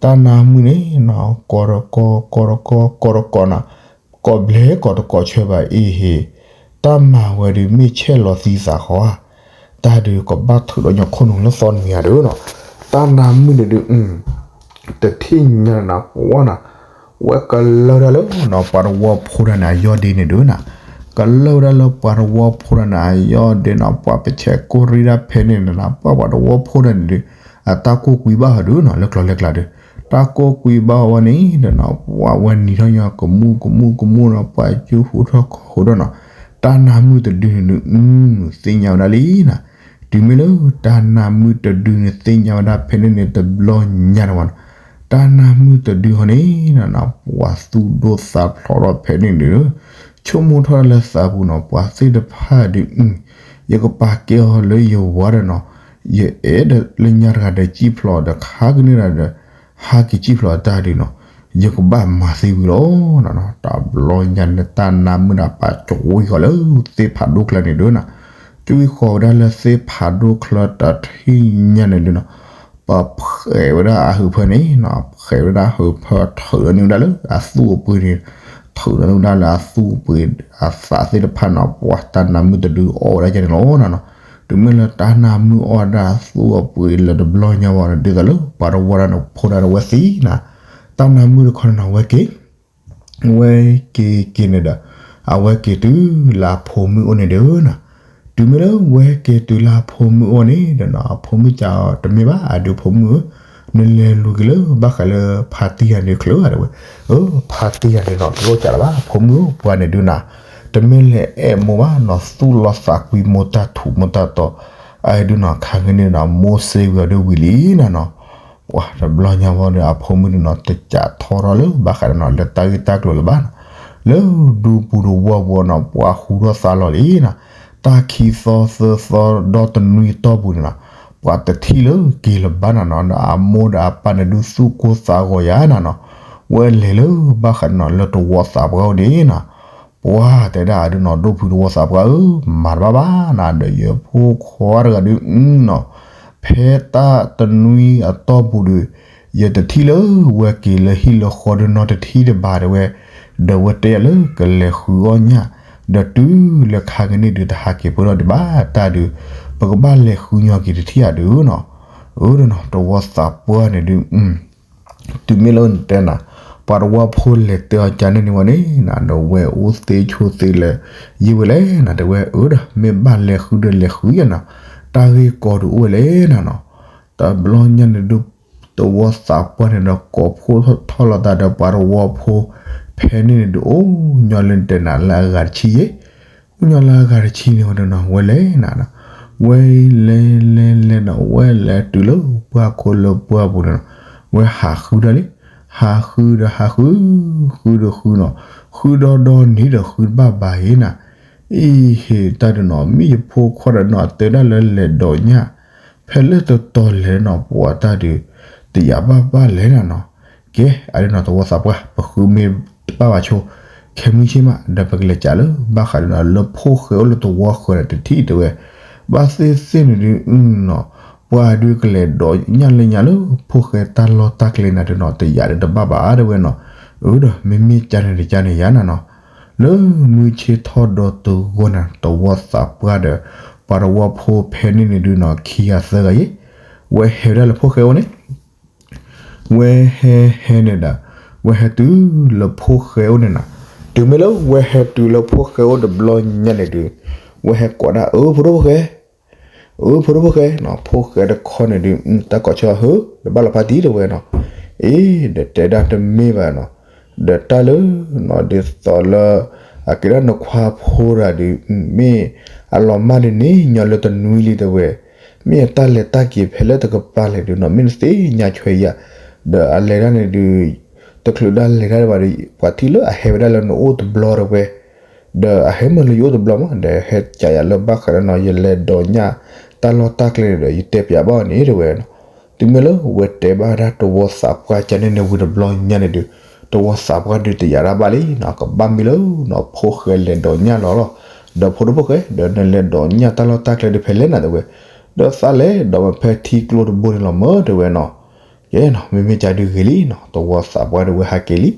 တၢ်နါမုၢ်န့ၣ်နီၤ ကိးတကိး ကိးတကိး ကိးတကိးနီၤ, ကိးဘျဲကိးတကိးဆၢဘၣ်အံၤဟ့ၣ်, တၢ်မၤဝဲဒုးမ့ၢ်ဆဲးလီၤသံသးဃီဧါ, တၢ်ဒုးကဘၣ်ထုးဒီးညီခိၣ်နူာ်လၢသီနွံဧါဒုးနီၤ, တၢ်နါမုၢ်န့ၣ်ဒုး တထံၣ်ညါနၤ ပှၤနီၤ, ဝဲကလၢၢ်ဒၣ်လၢနီၤ ပှၤတဝီဖိဒၣ်န့ၣ်အယီၢ်ဒ့န့ၣ်ဒုးနီၤ, ကလၢၢ်ဝဲဒၣ်လၢပှၤတဝီဖိဒၣ်န့ၣ်အယီၢ်ဒ့နီၤ ပှၤပဆဲးကိၢ်ရံဒၣ်ဖဲန့ၣ်နၤ ပှၤပှၤတဝီဖိဒၣ်န့ၣ်ဒုး အတၢ်ကိၢ်ကွံဘၣ်ဟီဒုးနီၤ လၢကျိၤလၢကျါဒုး, တၢ်ကိၢ်ကွံဘၣ်ဝဲန့ၣ်ဒီးနီၤ ပှၤဝဲနံၤထီၣ်ညီကမူၣ်ကမူၣ်ကမူၣ်နီၤ ပှၤကၠူဟူးထီၣ်ခီဟူးထီၣ်နီၤ, တၢ်နါမုၢ်တဒုန့ၣ်ဒုး သ့ၣ်ညါဝဲဒၣ်လံနၤ, တုၤမ့ၢ်လၢတၢ်နါမုၢ်တဒုန့ၣ်သ့ၣ်ညါဝဲဒၣ်ဖဲန့ၣ်န့ၣ်တဘျီညါန့ၣ်ဝဲနီၤ, တၢ်နါမုၢ်တဒုဃီန့ၣ်နီၤ ပှၤသူၣ်ဒိၣ်သးဖျိးထီၣ်ဖဲန့ၣ်န့ၣ် ဆိကမိၣ်ထီၣ်လၢသးပူၤနီၤ ပှၤသ့ၣ်တဖၣ်ဒုး ယကပာ်ကဲအီၤလၢယဝၤဒီးနီၤ, ယအဲၣ်ဒိးလၢညါတဂၤဒီးစံၣ်ဖျိးဒီးခါကန့ၢ်တဂၤဒီး ဟးက့ၤစံၣ်ဖျိးတၢ်ဒုးနီၤ, ယကဘၣ်မၤသ့ဝံၤလီၤနီၤ, တဘျီညါန့ၣ်တၢ်နါမုၢ်ဒီးပာ်ကဝံၤဃီၤလၢသ့ၣ်ဖးဒိၣ်ချၢန့ၣ်ဒုးနီၤ, ကဝံၤဃီၤဝဲဒၣ်လၢသ့ၣ်ဖးဒိၣ်ချၢတထံၣ်ညါန့ၣ်ဒုးနီၤ, ပှၤဖှဲးဝဲဒၣ်အဟုးဖၢန့ၣ်နီၤ, ဖှဲးဝဲဒၣ်ဟုးဖၢထုးဒီးန့ၢ်ဝဲဒၣ်လၢအသူၣ်အပှ့ၤန့ၣ်, ထုးဒီးန့ၢ်ဝဲဒၣ်လၢအသူၣ်အပှ့ၤအသးသ့ၣ်တဖၣ်နီၤ, ပှၤတၢ်နါမုၢ်တဒုအီၣ်ဝဲဒၣ်ကဲန့ၣ်လီၤနီၤ, တုၤမ့ၢ်လၢတၢ်နါမုၢ်အီၣ်ဒၣ်အသူၣ်အပှ့ၤလၢတဘျီညါဝဲန့ၣ် ဒ်သိးလၢပှၤတဝီဒၣ်န့ၣ်ဖိဒၣ်ဝဲသံနီၤ, တၢ်နါမုၢ်တခီန့ၣ်နီၤ ဝဲက့ၤ ဝဲက့ၤက့ၤန့ၣ်ဒီး အဝဲက့ၤတုၤလၢအဖိမုၣ်အိၣ်န့ၣ်ဒုးနီၤ, တုၤမ့ၢ်လၢဝဲက့ၤတုၤလၢအဖိမုၣ်အိၣ်န့ၣ်ဒီးနီၤ အဖိမုၣ်ကးအီၤတမ့ၢ်ဘၣ် အဒုးဖိမုၣ်ဧၢ, နလဲၤလူၤက့ၤလၢဘၣ်ဃးလၢဖါတံၢ်ယၤန့ၣ်ချုးဧါတဲဝဲ, အၢ ဖါတံၢ်ယၤန့ၣ်နီၤ တလိၣ်ကးလၢၤဘၣ် ဖိမုၣ်ဧၢ ပှၤန့ၣ်ဒုးနီၤ, တမ့ၢ်လဲၤအဲၣ်မိၢ်ဘၣ်နီၤ သူၣ်လီၤသးကွံမိၢ်တၢ်ထူးမိၢ်တၢ်တီၤ, အဒုးနီၤ ခါကန့ၢ်နီၤ မိၢ်စ့ဝံၤအီၤဒုးဝံၤလံနီၤနီၤ ပှၤတဘျီညါဝဲဒီး အဖိမုၣ်ဒုးနီၤ တကးထီထီၣ်လၢဘၣ်ဃးဒီးနီၤ လၢတၢ်ဂ့ၢ်တၢ်ကျိၤလၢၤဘၣ်နီၤ, လၢဒူပူၤတဝီပူၤနီၤ ပှၤဟူထီၣ်သါလီၤလံနီၤ, တၢ်ခံသီသၢသီဒီတနွံအတီၢ်ပူၤန့ၣ်နီၤ, ပှၤတထံၣ်လၢက့ၤလၢၤဘၣ်နီၤနီၤ ဒီးအမိၢ်ဒီးအပၢ်န့ၣ်ဒုးသူၣ်ကိၢ်သးဂီၤယၤနီၤနီၤ, ဝဲလဲၤလၢဘၣ်ဃးဒီးနီၤ လၢတဝီသးပှၢ်အိၣ်န့ၣ်နီၤ ပှၤတဲဒၣ်အဒုးနီၤ ဒိၣ်ဖုတဝီသးပှၢ်ဧၢ, မၤတဘၣ်ဘၣ်နၤ ဒီးယဖိခွါတဂၤဒုးနီၤ, ဖဲတၢ်တနွံအတီၢ်ပူၤဒီး ယတထံၣ်လၢဝဲက့ၤလၢဟံၣ်လၢဃီဒုးနီတထံၣ်တဘၣ်တဲဝဲ, ဒီးဝဲတဲလၢကလဲၤဃုအီၣ်ညၣ်, ဒီးတုၤလၢခါကန့ၢ်ဒုးတဟးက့ၤပၢၢ်ထီၣ်ဒံးဘၣ်တၢ်ဒုး, ပကဘၣ်လဲၤဃုညီက့ၤတထံၣ်ဧါဒုးနီၤ, အၢဒီးနီၤ တဝီသးပှၢ်န့ၣ်ဒုး တုၤမ့ၢ်လၢနတဲနၤ, ပှၤတဝီဖိလဲၤတဲအီၤကန့ၣ်န့ၣ်ဝဲန့ၣ်နၤ ဒီးဝဲအိၣ်သ့ဆိးသ့လၢ ယံာ်ဝဲလဲၣ်နၤ တဲဝဲ အၢဒီး မ့ၢ်ဘၣ်လဲၤဃုဒီးလဲၤဃုယဲနၤ, တၢ်ဂ့ၢ်ကီဒုးအိၣ်ဝဲလဲၣ်နၤနီၤ, တဘျီညါန့ၣ်ဒုး တဝီသးပှၢ်န့ၣ်ဒီး ကိးဖှိၣ်ထီၣ်လီၤသးဒီးပှၤတဝီဖိ ဖဲန့ၣ်န့ၣ်ဒုး အိၣ်ညီလၢနတဲနၤလၢအဂၤတဆံယဲၢ် အိၣ်ညီလၢအဂၤတဆံန့ၣ်ဝဲဒီးနီၤ ဝဲလဲၤနၤနီၤ, ဝဲလဲၤလဲၤလဲၤနီၤ ဝဲလဲၤတုၤလၢပှၢ်ခိၣ်လၢပှၢ်ပူၤန့ၣ်နီၤ, ဝဲဟးဃုဒၣ်လံ, ဟးဃုဒီးဟးဃု, ဃုဒီးဃုနီၤ, ဃုဒီဒီန့ၣ်ဒီးဃုတဘၣ်ဘၣ်ယဲနၤ, အံၤဟ့ၣ်တၢ်ဒုးနီၤ မ့ၢ်ယဖိခွါဒီးနီၤ တဲဒၣ်လၢလဲၤဒိးညၣ်, ဖဲလၢတတီၤလဲၣ်နီၤ ပှၤတၢ်ဒုး တယာ်ဘၣ်ဘၣ်လဲၣ်နၤနီၤ, ကဲ အဒုးနီၤ တဝီသးပှၢ် ပဃုမ့ၢ်တဘၣ်ဘၣ်ဆိ ခဲမုၢ်ဆ့ၣ်မး ဒီးပကလဲၤကးလၢ ဘၣ်ဃးဒီးနီၤ လၢဖိၣ်ဃဲအိၣ်လၢတဝီဃၢၤဒီးတထံၣ်တဲဝဲ, ဘၣ်သ့ၣ်သ့ၣ်န့ၣ်ဒုးနီၤ ပှၤဒုးကလဲၤဒိးညၣ်လၢညါလၢ ဖိၣ်ဃဲတၢ်လီၢ်တၢ်ကျဲနၤဒုးနီၤ တယာ်ဒီးတဘၣ်ဘၣ်တဲဝဲနီၤ, အၢဒီး မ့မ့ၢ်ကန့ၣ်တကန့ၣ်ယါနၤနီၤ, လၢမုၢ်ဆ့ၣ်ထီၣ်ဒီတဂီၢ်န့ၣ် တဝီသးပှၢ်ဒီး ပှၤတဝီဖိဖဲန့ၣ်န့ၣ်ဒုးနီၤ ခံဂၤသၢဂၤယဲၢ်, ဝဲဟဲဝဲဒၣ်လၢဖိၣ်ဃဲအိၣ်န့ၣ် ဝဲဟဲဟဲန့ၣ်ဒီး ဝဲဟဲတုၤလၢဖိၣ်ဃဲအိၣ်န့ၣ်နီၤ, တုၤမ့ၢ်လၢဝဲဟဲတုၤလၢဖိၣ်ဃဲအိၣ်တဘျီညါန့ၣ်ဒုး ဝဲဟဲကိးဒၣ် အၢ ဖိဒိၣ်ဖိၣ်ဃဲ, အၢ ဖိဒိၣ်ဖိၣ်ဃဲနီၤ, ဖိၣ်ဃဲတခီန့ၣ်ဒုး တၢ်ကိးဆၢဟၢ ဒီးဘၣ်လီၤဖးတံၢ်တဲဝဲနီၤ, အ့ ဒီးတဲဒၣ်တမ့ၢ်ဘၣ်နီၤ, ဒီးတၢ်လၢနီၤ ဒ်သိးလၢ အကဲဒၣ်နခွါဖိတဂၤဒုး မ့ၢ်အလီၤမၢ်ဒုးန့ၣ် ညီလၢတနွံလံတဲဝဲ, မ့ၢ်အတၢ်လဲၤတၢ်က့ၤဖဲလၢတကပၤလဲၣ်ဒုးနီၤ မ့ၢ်နသ့ၣ်ညါဆွဲယၤ, ဒီးအလဲၤတၢ်န့ၣ်ဒုး တချုးဒၣ်လဲၤတၢ်ဘၣ်ဒီး ပှၤထံၣ်လၢအဟဲဝဲဒၣ်လၢနအိၣ်တဘျီတဝဲ, ဒီးအဟဲမ့ၢ်လၢယအိၣ်တဘျီမး ဒီးဟဲကးယၤလၢဘၣ်ဃးဒီးနီၤ ယလဲၤဒိးညၣ်တၢ်လီၢ်တၢ်ကျဲန့ၣ်ဒီး ယတဲပၠးဘၣ်အီၤန့ၣ်တဝဲနီၤ. တုၤမ့ၢ်လၢဝဲတဲဘၣ်ဒၣ်တဝီသးပှၢ်ကန့ၣ်န့ၣ်ဝံၤတဘျီညါန့ၣ်ဒုး တဝီသးပှၢ်ဒုးတယာ်တၢ်ဘၣ်လံနီၤ ကဘၣ်မ့ၢ်လၢနီၤ ဖိၣ်ဃဲလဲၤဒိးညၣ်လီၤလီၤ, ဒီးဖိဒိၣ်ဖိၣ်ဃဲ ဒီးနလဲၤဒိးညၣ်တၢ်လီၢ်တၢ်ကျဲဒုးဖဲလဲၣ်နၤတဝဲ, ဒီးသးလဲၤဒိးဝဲဖဲထံကျိတဘိန့ၣ်လီၤမၢ်တဝဲနီၤ. ကဲနီၤ မ့မ့ၢ်ကဒုးဂ့ၤလံနီၤ တဝီသးပှၢ်ဒုးဝဲဟးက့ၤလံ,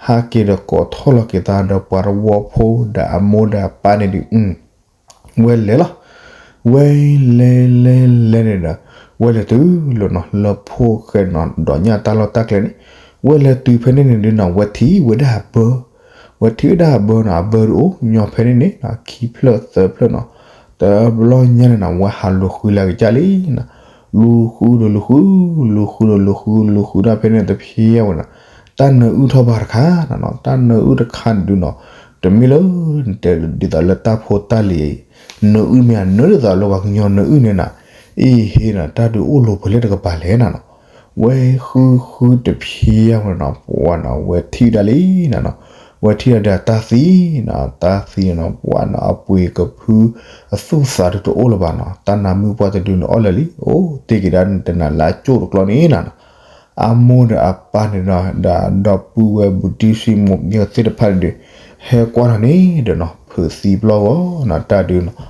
ဟးက့ၤဒီးကိးထီၣ်လီၤက့ၤသးဒီးပှၤတဝီဖိဒီးအမိၢ်ဒီးအပၢ်န့ၣ်ဒုး ဝဲလဲၤလီၤ. ဝဲလဲၤလဲၤလဲၤန့ၣ်ဒီး ဝဲလဲၤတုၤလီၤနီၤ လၢဖိၣ်ဃဲနီၤ ဒိးညၣ်တၢ်လီၢ်တၢ်ကျဲန့ၣ်, ဝဲလဲၤတုၤဖဲန့ၣ်န့ၣ်ဒုးနီၤ ဝဲထံၣ်ဝဲဒၣ်အဘၢ, ဝဲထံၣ်ဝဲဒၣ်အဘၢနီၤ အဘၢဒုးအိၣ်ညီဖဲန့ၣ်န့ၣ် ခံဖျၢၣ်သၢဖျၢၣ်နီၤ, တဘျီညါန့ၣ်နီၤ ဝဲဟးလူၤဃုလၢကစၢ်လံနီၤ, လူၤဃုဒီးလူၤဃု, လူၤဃုဒီးလူၤဃု, လူၤဃုဒၣ်ဖဲန့ၣ်တဖျဲဝဲနီၤ, တၢ်နၢအုၣ်ထီၣ်ဘၣ်တခါနီၤ, တၢ်နၢအုၣ်တခါန့ၣ်ဒုးနီၤ, တမ့ၢ်လၢ နတဲဒ်သိးလၢတၢ်ဖိတၢ်လံၤ နၢအုၣ်မ့ၢ်နၢဒ်သိးလၢပှၤကညီနၢအုၣ်န့ၣ်နီၤ, အံၤဟ့နီၤ တၢ်ဒုးအိၣ်လိၤဖဲလဲၣ်တကပၤလဲၣ်နၤနီၤ, ဝဲဃုဃုတဖျဲဝဲနီၤ ပှၤနီၤ ဝဲထံၣ်ဒၣ်လံနၤနီၤ, ဝဲထံၣ်ဒၣ်ဒီးတၢ်သံနီၤ, တၢ်သံနီၤ ပှၤနီၤ အပှ့ၤကဖု အသူၣ်သးဒုးတအိၣ်လၢၤဘၣ်နီၤ, တၢ်နါမုၣ်ပှၢ်တဒုးန့ၣ်အီၣ်လၢာ်လံ, အိၣ်တ့ၢ်က့ၤဒၣ်တနၤလၢအကၠိၣ်တကျီန့ၣ်နၤနီၤ အမိၢ်ဒီးအပၢ်န့ၣ်ဒီး ဒီပုၢ်ဝဲၢ်ဘူးတံၢ်စံမိၢ်ကဲသ့ၣ်တဖၣ်န့ၣ်ဒုး ဟဲကွၢ်ထီၣ်န့ၣ်ဒီးနီၤ ဖုးသံပျီၢ်ဂီၤနီၤ တၢ်ဒုးနီၤ,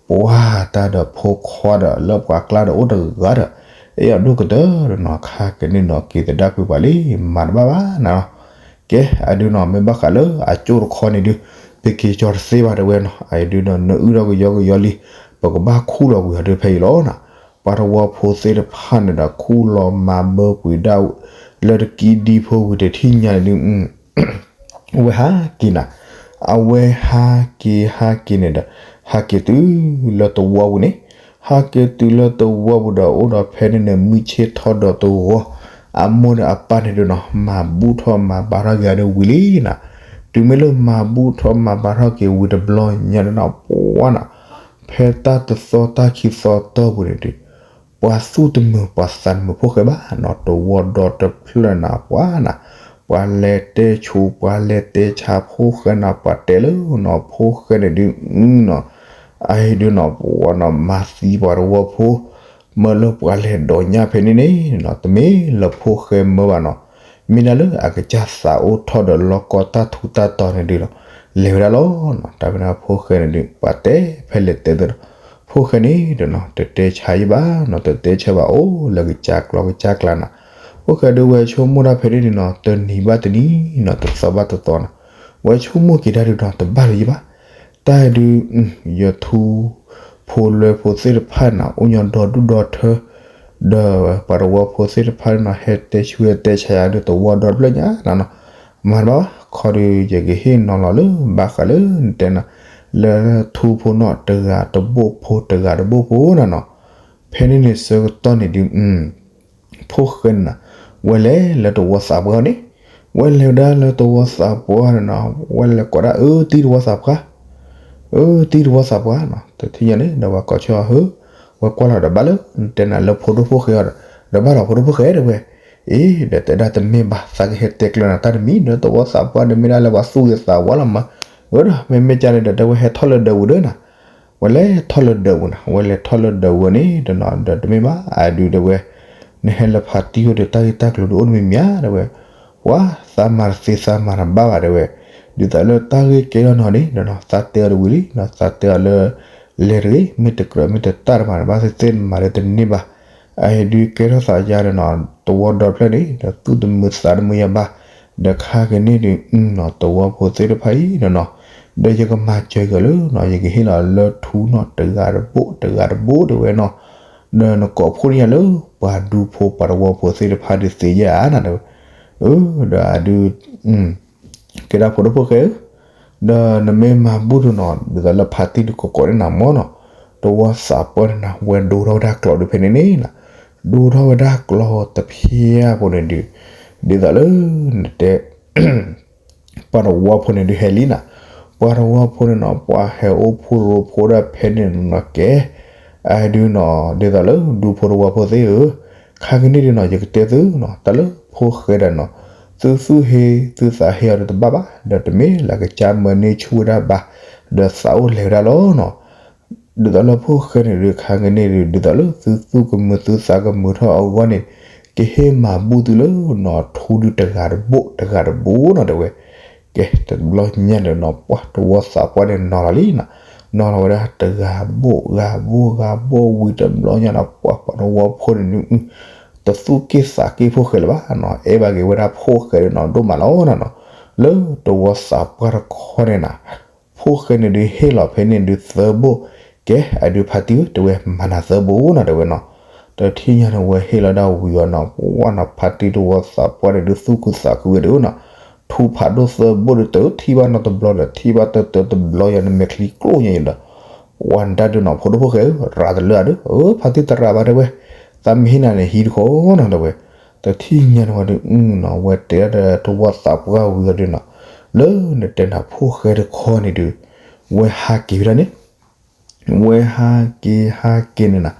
ပှၤတၢ်ဒီးဖိခွါဒီးလၢပှၤကျါဒီးအိၣ်တဂၤဒီး အဲၣ်အီၤဒိၣ်ကတၢၢ်ဒီးနီၤ ခါကန့ၣ်နီၤ က့ၤသဒၣ်ကွံာ်ပှၤလံ မၤတဘၣ်ဘၣ်နၤနီၤ, ကဲ အဒုးနီၤ မ့ၢ်ဘၣ်ဃးလၢအကၠိၣ်တခီန့ၣ်ဒုး ပက့ၤကၠီတသ့ဘၣ်တဝဲနီၤ, အဒုးဒီး နၢအုၣ်ထီၣ်ကယီကယီလံ, ပကဘၣ်ခူၣ်လီၤကွံာ်အီၤဒုးဖဲအံၤလီၤနီၤ, ပှၤတဝီဖိသ့ၣ်တဖၣ်န့ၣ်ဒီး ခူၣ်လီၤမၤဘၢကွံာ်ဒၣ် လၢတကံဒံဖိဝံၤတထံၣ်ညါန့ၣ်ဒုး အဝဲဟးက့ၤနၤ, အဝဲဟးက့ၤဟးက့ၤန့ၣ်ဒီး ဟးက့ၤတုၤလၢတဝီပူၤန့ၣ်, ဟးက့ၤတုၤလၢတဝီပူၤဒီး အိၣ်ဒီးဖဲန့ၣ်န့ၣ် မုၢ်ဆ့ၣ်ထီၣ်ဒီးတဂီၤ, အမိၢ်ဒီးအပၢ်န့ၣ်ဒုးနီၤ မၤဘူၣ်ထီၣ်မၤဘါထီၣ်က့ၤအီၤဒုးဝံၤလံနၤ, တုၤမ့ၢ်လၢမၤဘူၣ်ထီၣ်မၤဘါထီၣ်က့ၤဝံၤတဘျီညါန့ၣ်နီၤ ပှၤနီၤ, ဖဲတၢ်တသီတၢ်ခံသီတီၢ်ပူၤန့ၣ်ဒုး ပှၤသူၣ်တမုာ်ပှၤသးတမုာ်ဖိၣ်ဃဲဘၣ်နီၤ, တဝီဒီတဖျၢၣ်နၤ ပှၤနၤ, ပှၤလဲၤတဲဆူး ပှၤလဲၤတဲဆါဖိၣ်ဃဲနၤ, ပှၤတဲလၢနီၤ ဖိၣ်ဃဲန့ၣ်ဒုးနီၤ, အအံၤဒုးနီၤ ပှၤနီၤ မၤသံပှၤတဝီဖိ, မၢလၢပှၤလဲၤဒိးညၣ်ဖဲန့ၣ်န့ၣ်နီၤ တမ့ၢ်လၢဖိၣ်ဃဲမၢဘၣ်နီၤ, မ့ၢ်ဒၣ်လၢအကစၢ်သးအိၣ်ထီၣ်ဒီးလီၢ်ကီတၢ်ထူးတၢ်တီၤန့ၣ်ဒုးနီၤ, လဲၤဝဲဒၣ်လီၤနီၤ, တၢ်ဖဲန့ၣ်ဖိၣ်ဃဲန့ၣ်ဒုး ပှၤတဲဖဲလဲၣ်တဲသ့ဒီး ဖိၣ်ဃဲန့ၣ်ဒီးနီၤ တတဲဆါယံဘၣ်နီၤ, တတဲဆါဘၣ်အိၣ်လၢကစၢ်ကျီကစၢ်ကျါနၤ, ဖိၣ်ဃဲဒုးဝဲဆိကမိၣ်တၢ်ဖဲန့ၣ်န့ၣ်နီၤ တနံၤဘၣ်တနံၤနီၤ တသီဘၣ်တသီနီၤ, ဝဲဆိကမိၣ်က့ၤတၢ်ဒုးဒီး တဘၣ်လၢၤယံဘၣ်, တၢ်ဒုး ယထူဖိလွဲဖိသ့ၣ်တဖၣ်နၤ အိၣ်ညီဒီဒူၣ်ဒီထၢ, ဒီးပှၤတဝီဖိသ့ၣ်တဖၣ်န့ၣ်နီၤ ဟဲတဲဆူဟဲတဲဆါယၤဒုးတဝီဒီတဖျၢၣ်ညါနၤနီၤ, မၤတဘၣ်ဘၣ် ခီဒုးယကဟ့ၣ်နီၤလီၤလၢဘၣ်ဃးလၢနတဲနၤ, လၢထူဖိနီၤ တဂၤတဘိၣ်ဖိ တဂၤတဘိၣ်ဖိနၤနီၤ, ဖဲန့ၣ်န့ၣ်ဆၢကတီၢ်န့ၣ်ဒုး ဖိၣ်ဃဲန့ၣ်နၤ ဝဲလဲၤလၢတဝီသးပှၢ်န့ၣ်, ဝဲလဲၤဝဲဒၣ်လၢတဝီသးပှၢ်န့ၣ်နီၤ ဝဲလဲၤကိးဒၣ် အၢ တံၤတဝီသးပှၢ်, အၢ တံၤတဝီသးပှၢ်နီၤ, တထံၣ်ညါန့ၣ် ဒီးပှၤကိးဆၢအီၤဟၢ, ဝဲကွၢ်လီၤဒီးဘၣ်လၢ နတဲနၤလၢဖိဒိၣ်ဖိၣ်ဃဲအီၤဒီး ဒီးဘၣ်လီၤဖိဒိၣ်ဖိၣ်ဃဲတဲဝဲ, အ့ ဒီးတဲဒၣ်တမ့ၢ်ဘၣ် သးကဟဲတဲကျၢၤနၤတၢ်တမံၤ လၢတဝီသးပှၢ်ဒီးမ့ၢ်ဒၣ်လၢပှၤသူၣ်ဂ့ၤသးဝါလီၤမး, အၢဒီး မ့မ့ၢ်ကန့ၣ်ဒီး တဲဝဲဟဲထီၣ်လၢဒၢးပူၤဒီးနၤ ဝဲလဲၤထီၣ်လၢဒၢးပူၤနၤ ဝဲလဲၤထီၣ်လၢဒၢးပူၤန့ၣ်ဒီးနီၤ ဒီးတမ့ၢ်ဘၣ် အဒုးတဲဝဲ, နဟဲလၢဖါတံၢ်အိၣ်ဒီးတၢ်ဂ့ၢ်တၢ်ကျိၤဒုးအိၣ်တမံၤမံၤဧါတဲဝဲ, ပှၤသးမၤတသ့သးမၤတဘၣ်ဘၣ်တဲဝဲ, ဒ်သိးလၢတၢ်ဂ့ၢ်ကဲထီၣ်နီၤန့ၣ်ဒီးနီၤ သးတဲအီၤတဝံၤလံနီၤ သးတဲအီၤလၢ လဲၤတဂ့ၤ မ့ၢ်တကြၢးမ့ၢ်တတၢ်တမၤတဘၣ်သ့ၣ်သ့ၣ်မၤဒီးတန့ၢ်ဘၣ်, အဒုးကဲထီၣ်သးယါဒီးနီၤ တဝီဒီဖျၢၣ်န့ၣ် ဒီးသူၣ်တမုာ်သးတမုာ်ယၤဘၣ်, ဒီးခါကန့ၣ်ဒုးနီၤ တဝီဖိသ့ၣ်တဖၣ်အံၤဒီးနီၤ, ဒီးယကမၤစၢၤက့ၤလၢနီၤ ယကဟ့ၣ်လီၤလၢထူနီၤ တဂၤတဘိၣ် တဂၤတဘိၣ်တဲဝဲနီၤ, ဒီးနကိးဖိန့ၢ်ယၤလၢ ပှၤဒူဖိပှၤတဝီဖိသ့ၣ်တဖၣ်ဒုးသ့ယဲၢ်ဧါနၤတဲဝဲ, အၢ ဒီးအဒုး ကဲဒၣ်ဖိဒိၣ်ဖိၣ်ဃဲဧၢ, ဒီးနမ့ၢ်မၤဘူၣ်ဒုးနီၤ ဒ်သိးလၢဖါတံၢ်ဒုးကိးကိးန့ၣ်နၤမ့ၢ်နီၤ, တဝီသးပှၢ်န့ၣ်နၤ ဝဲဒိထီၣ်ဝဲဒၣ်ကျီဒုးဖဲန့ၣ်န့ၣ်နၤ, ဒိထီၣ်ဝဲဒၣ်ကျီတဖျၢၣ်ဖိန့ၣ်ဒုး, ဒ်သိးလၢ နတဲ ပှၤတဝီဖိန့ၣ်ဒုးဟဲလံနၤ, ပှၤတဝီဖိန့ၣ်နီၤ ပှၤဟဲအိၣ်ဖှိၣ်ရိဖှိၣ်ဒၣ်ဖဲန့ၣ်နီၤကဲ, အဒုးနီၤ ဒ်သိးလၢဒူဖိတဝီဖိသ့ၣ်ဧၢ, ခါကန့ၣ်ဒုးနီၤ ယကတဲသုနီၤ တၢ်လၢ ဖိၣ်ဃဲဒၣ်နီၤ, သုသူၣ်ဟ့ သုသးဟ့အီၤဒီးတဘၣ်ဘၣ်, ဒီးတမ့ၢ်လၢကစၢ်မၢန့ၢ်ဆူၣ်ဝဲဒၣ်ဘၣ်, ဒီးသးအိၣ်လဲၤဝဲဒၣ်လီၤနီၤ. ဒ်သိးလၢဖိၣ်ဃဲန့ၣ်ဒုးခါကန့ၢ်ဒုး ဒ်သိးလၢသုသူၣ်ကမုာ်သုသးကမုာ်ထီၣ်အဂီၢ်န့ၣ်, ကဟ့ၣ်မၤဘူၣ်သုလၢနီၤ ထူဒုးတဂၤတဘိၣ်တဂၤတဘိၣ်နီၤ တဲဝဲ. ကဲ တဘျီညါန့ၣ်နီၤ ပှၤတဝီသးပှၢ်န့ၣ်နီၤလီၤလံနီၤ, နီၤလီၤဝဲဒၣ်တဂၤဘိၣ်ဂၤဘိၣ်ဂၤဘိၣ်ဝံၤတဘျီညါနီၤ ပှၤပှၤတဝီဖိန့ၣ်ဒုး တသူၣ်က့ၣ်သးက့ၣ်ဖိၣ်ဃဲလၢၤဘၣ်နီၤ, အဲၣ်ဘၣ်က့ၤဝဲဒၣ်ဖိၣ်ဃဲဒုးနီၤ ဒိၣ်မးလီၤနီၤနီၤ. လၢတဝီသးပှၢ်တခီန့ၣ်နီၤ ဖိၣ်ဃဲန့ၣ်ဒုးဟ့ၣ်လီၤဖဲန့ၣ်ဒုးသၢဘိၣ်, ကဲ အဒုးဖါတံၢ်ဧၢ တဲဝဲ မၤနၤသၢဘိၣ်နီၤ တဲဝဲနီၤ. တထံၣ်ညါန့ၣ်ဝဲဟ့ၣ်လီၤဒၣ်ဝံၤအီၤနီၤ ပှၤနီၤ ဖါတံၢ်တဝီသးပှၢ်န့ၣ်ဒုးသူၣ်ခုသးခုဝဲဒုးနီၤ, ထူဖးဒိၣ်သၢဘိၣ်ဒုး တထံၣ်ဘၣ်နီတဘျီဒီး ထံၣ်ဘၣ်တၢတၢတဘျီယၤန့ၣ် မဲာ်ချံကျိၣ်ညါအံၤဒီး ပှၤနတၢ်ဒုးနီၤ ဖိဒိၣ်ဖိၣ်ဃဲဧၢ ရၤတလၢအဒုး အၢ ဖါတံၢ်တရၤဘၣ်တဲဝဲ, သးမ့ၢ်ဟ့ၣ်နၤန့ၣ်ဟံးတခီနီၤ တဲဝဲ. တထံၣ်ညါန့ၣ်ဝဲဒုးနီၤ ဝဲတဲဒၣ်ဒီးတဝီသးပှၢ်ဝံၤအီၤဒုးနီၤ, လၢနတဲနၤဖိၣ်ဃဲတခီန့ၣ်ဒုး ဝဲဟးက့ၤဝဲဒၣ်န့ၣ် ဝဲဟးက့ၤဟးက့ၤန့ၣ်နီၤ,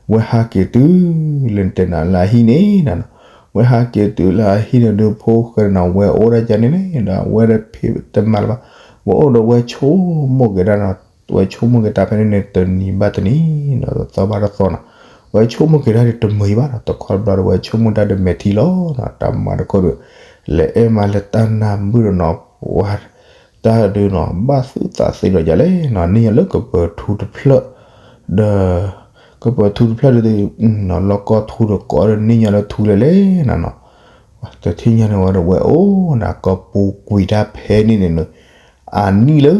ဝဲဟးက့ၤတုၤလၢနတဲနၤလၢအဟံၣ်န့ၣ်နီၤ, ဝဲဟးက့ၤတုၤလၢအဟံၣ်န့ၣ်ဒုး ဖိၣ်ဃဲန့ၣ်နီၤ ဝဲအိၣ်ဒၣ်ကန့ၣ်န့ၣ်ဒီး ဝဲတဖံးတမၤလၢၤဘၣ်, ဝဲအိၣ်ဒီးဝဲဆိကမိၣ်က့ၤဒၣ်နီၤ, ဝဲဆိကမိၣ်က့ၤတၢ်ဖဲန့ၣ်န့ၣ် တနံၤဘၣ်တနံၤနီၤ တသီဘၣ်တသီနီၤ, ဝဲဆိကမိၣ်က့ၤဒၣ်ဒုးတမုာ်အံၤဘၣ်နီၤ တခီတဘျီဒီး ဝဲဆိကမိၣ်တၢ်ဒုးမဲာ်ထံလီၤနီၤ တၢ်မၤတခီဒုး လဲၤအဲၣ်မးလၢတၢ်နၢ်မုၣ်ဒီးနီၤ ပှၤ တၢ်ဒုးနီၤ ဘၣ်သူၣ်သးသ့ဒီးယၤလဲၣ်နီၤ န့ၢ်ယၤလၢကပၢၤထူတဖျၢၣ် ဒီး ကပၢၤထူတဖျၢၣ်ဒုး လီၢ်ကီၢ်ထူတကိးဒီးန့ၢ်ယၤလၢထူလဲၣ်လဲၣ်နီၤနီၤ, တထံၣ်ညါန့ၣ်ဝဲဒီးဝဲအိၣ်နၤ ကပူၤကွံာ်တၢ်ဖဲန့ၣ်န့ၣ်နီၤ အနံၣ်လၢ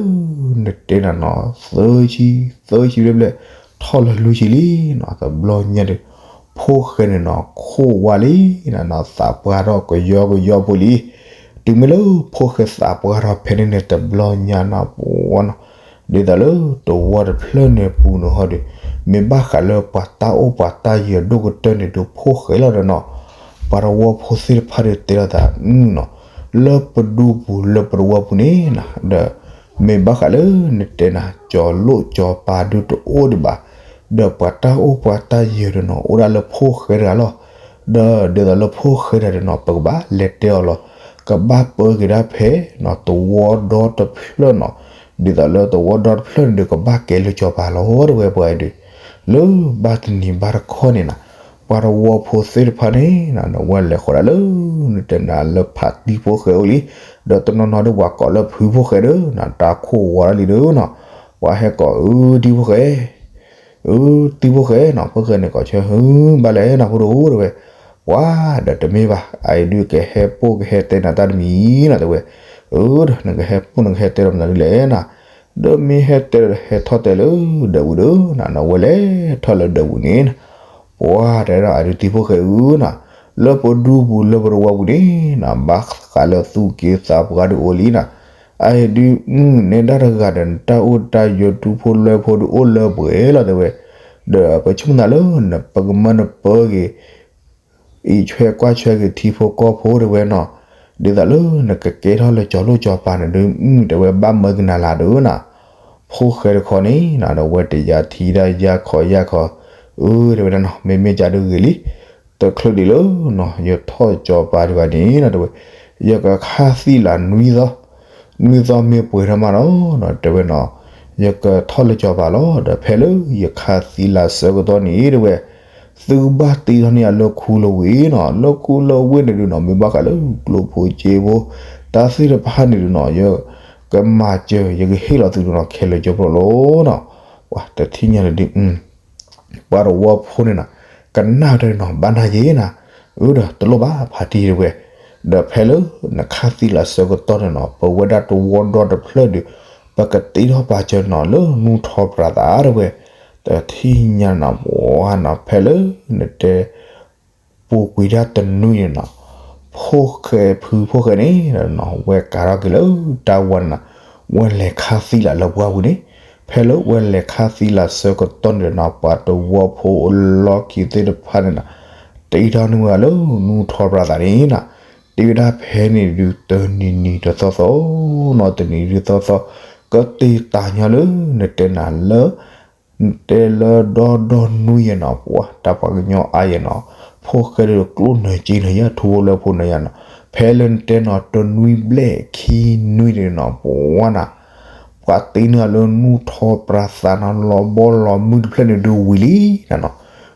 နတဲနၤနီၤ သၢဆံ သၢဆံဘျဲၣ်ဘျဲၣ် ထီၣ်လၢလွံၢ်ဆံလံနီၤ တဘျီညါဒီး ဖိၣ်ဃဲန့ၣ်နီၤ ခိၣ်ဝါလံနီၤနီၤ သးပှၢ်ထီၣ်ကယီကယီဖိလံ, တုၤမ့ၢ်လၢဖိၣ်ဃဲသးပှၢ်ထီၣ်ဖဲန့ၣ်န့ၣ် တဘျီညါနီၤ ပှၤနီၤ ဒ်သိးလၢတဝီတဖျၢၣ်န့ၣ်ပူၤန့ၣ်ဟီဒီး မ့ၢ်ဘၣ်ဃးလၢပှၤတၢ်အိၣ်ပှၤတၢ်ယၢၤဒိၣ်ကတၢၢ်န့ၣ်ဒုး ဖိၣ်ဃဲလီၤဒီးနီၤ ပှၤတဝီဖိသ့ၣ်တဖၣ်ဒုးတဲလိာ်သးနီၤ လၢပဒူပူၤလၢပတဝီပူၤန့ၣ်နီၤ ဒီး မ့ၢ်ဘၣ်ဃးလၢနတဲနၤ ကၠီၤလိၣ်ကၠီၤပၤဒုးတအိၣ်ဒံးဘၣ်, ဒီးပှၤတၢ်အိၣ်ပှၤတၢ်ယၢၤဒီးနီၤ အိၣ်ဒၣ်လၢဖိၣ်ဃဲတဂၤလီၤ. ဒီးဒ်သိးလၢဖိၣ်ဃဲတဂၤဒီးနီၤ ပကဘၣ်လဲၤတဲအီၤလီၤ. ကဘၣ်ပၢက့ၤဒၣ်ဖဲနီၤ တဝီဒီတဖျၢၣ်နီၤ, ဒ်သိးလၢတဝီဒီတဖျၢၣ်န့ၣ်ဒီး ကဘၣ်ကဲလၢကၠီၤပၤလီၤ တဲဝဲပှၤအံၤဒုး, လၢဘၣ်တနံၤဘၣ်တခီန့ၣ်နီၤ ပှၤတဝီဖိသ့ၣ်တဖၣ်န့ၣ်နီၤ ဝဲလဲၤဃီၤဒၣ်လၢ နတဲနၤလၢဖးတံၢ်ဖိၣ်ဃဲအိၣ်လံ, ဒီးတနီၤနီၤဒီးပှၤကိးလၢဖုဖိၣ်ဃဲဒီးနီၤ တၢ်ခိၣ်ဝီၤဒၣ်လံဒီးနီၤ, ပှၤဟဲကိးအုတံၢ်ဖိၣ်ဃဲ အုတံၢ်ဖိၣ်ဃဲနီၤ ဖိၣ်ဃဲန့ၣ်ကိးဆၢ ဟုဘၣ်လဲၣ်နီၤ ဖိဒိၣ်ဧၢ တဲဝဲ, ပှၤဒီးတမ့ၢ်ဘၣ် အအံၤဒုးကဟဲပိာ်ကဟဲတဲနၤတၢ်တမံၤနီၤ တဲဝဲ, အၢ ဒီးနကဟဲပိာ်နကဟဲတဲဒီးမနုၤဒ်လဲၣ်နီၤ, ဒီးမ့ၢ်ဟဲတဲဒီးဟဲထီၣ်တဲလၢဒၢးပူၤဒီးနီၤ နဝဲလဲၤထီၣ်လၢဒၢးပူၤန့ၣ်နီၤ ပှၤတဲဒီးအဒုးတံၢ်ဖိၣ်ဃဲအုနီၤ, လၢပဒူပူၤလၢပတဝီပူၤန့ၣ်နီၤ ဘၣ်ဃးလၢသူၣ်က့သးပှၢ်ဒုးအိၣ်လံနီၤ, အအံၤဒုး နဲဒၣ်တဂၤဒီးနတၢ်အိၣ်တၢ်ယၢၤတူၢ်ဖိလွဲဖိဒုးအိၣ်လၢပှဲၤလီၤ တဲဝဲ, ဒီးပဆိကမိၣ်သးလၢ နပကမၢနပၢက့ၤ အံးဆွဲကွၢ်ဆွဲက့ၤထံဖိကီၢ်ဖိတဲဝဲနီၤ, ဒ်သိးလၢနကကဲထီၣ်လၢကၠီၤလိၣ်ကၠီၤပၤန့ၣ်ဒုး တဲဝဲဘၣ်မၢကနၤလၢ်ဒုးနီၤ, ဖိၣ်ဃဲတခီန့ၣ်နီၤ ဒီးဝဲတယၤထံၣ်ဒၣ်ယၤခီယၤခီ, အၢ တဲဝဲဒၣ်နီၤ မ့မ့ၢ်ကဒီးဂ့ၤလံ, တချုးဒံးလၢနီၤ ယထီၣ်ကၠီၤပၤဒံးဘၣ်န့ၣ်နီၤ တဲဝဲ, ယကခါသံလၢနွံသီ နွံသီမ့ၢ်ပှဲၤထီၣ်မးလီၤနီၤ တဲဝဲနီၤ, ယကထီၣ်လၢကၠီၤပၤလီၤ ဒီးဖဲလၢယခါသံလၢဆၢကတီၢ်န့ၣ် တဲဝဲ, သုကဘၣ်တ့ထီၣ်န့ၢ်ယၤလၢခူလၢဝ့ၢ်နီၤ, လၢခူလၢဝ့ၢ်န့ၣ်ဒုးနီၤ မ့ၢ်ဘၣ်ဃးလၢကျိဖိစ့ဖိ တၢ်သ့ၣ်တဖၣ်န့ၣ်ဒုးနီၤ ယကမၤစၢၤ ယကဟ့ၣ်လီၤသုဒုးနီၤ ခဲလၢာ်ကၠီၤပျီလီၤနီၤ, ပှၤတထံၣ်ညါန့ၣ်ဒုး ပှၤတဝီဖိန့ၣ်နီၤ ကနၣ်တၢ်နီၤ ဘၣ်နၢ်ယ့နီၤ, အၢ ဒီးတလိၣ်ဘၣ်ဖးတံၢ်တဲဝဲ, ဒီးဖဲလၢနခါသံလၢဆၢကတီၢ်န့ၣ်နီၤ ပဝဲဒၣ်တဝီဒီတဖျၢၣ်ဒုး ပကတ့ထီၣ်ပာ်စၢၤနီၤ လၢနူထီပြးသးတဲဝဲ, တထံၣ်ညါနီၤ ပှၤနီၤ ဖဲလၢနတဲ ပူၤကွံာ်ဒၣ်တနွံန့ၣ်နီၤ ဖိၣ်ဃဲဖုဖိၣ်ဃဲန့ၣ်နီၤ ဝဲကၤထီၣ်က့ၤလၢတၢ်ဝီန့ၣ်နီၤ ဝဲလဲၤခါသံလၢလၢပှၢ်ပူၤန့ၣ်, ဖဲလၢဝဲလဲၤခါသံလၢဆၢကတီၢ်န့ၣ်နီၤ ပှၤတဝီဖိအလီၢ်ခံသ့ၣ်တဖၣ်န့ၣ်နီၤ တ့ထီၣ်န့ၢ်ဝဲလၢနူထီပြးသးန့ၣ်နီၤ, တ့ဝဲဒၣ်ဖဲန့ၣ်ဒုး တနံၤနံၤတသီသီနီၤ တနံၤနံၤတသီသီ ကတ့တၢ်ညီလၢနတဲနၤလၢ နတဲလၢဒီဒီနွံယဲၢ်နီၤ ပှၤတၢ်ပှၤကညီအါယဲၢ်နီၤ, ဖ ဖိၣ်ဃဲဒီးကျိၣ်နၢၤက့နၢၤယၤ ထူဖိလၢဖိနၢၤယၤနီၤ, ဖဲလၢနတဲနီၤ တနွံဘျဲၣ်ခံနွံန့ၣ်နီၤ ပဝါနၤ ပှၤတ့န့ၢ်အီၤလၢနူၢ်ထီပြးသးနီၤ လီၤဘီလီၤမုၢ်တဖျၢၣ်န့ၣ်ဒုးဝံၤလံနီၤနီၤ,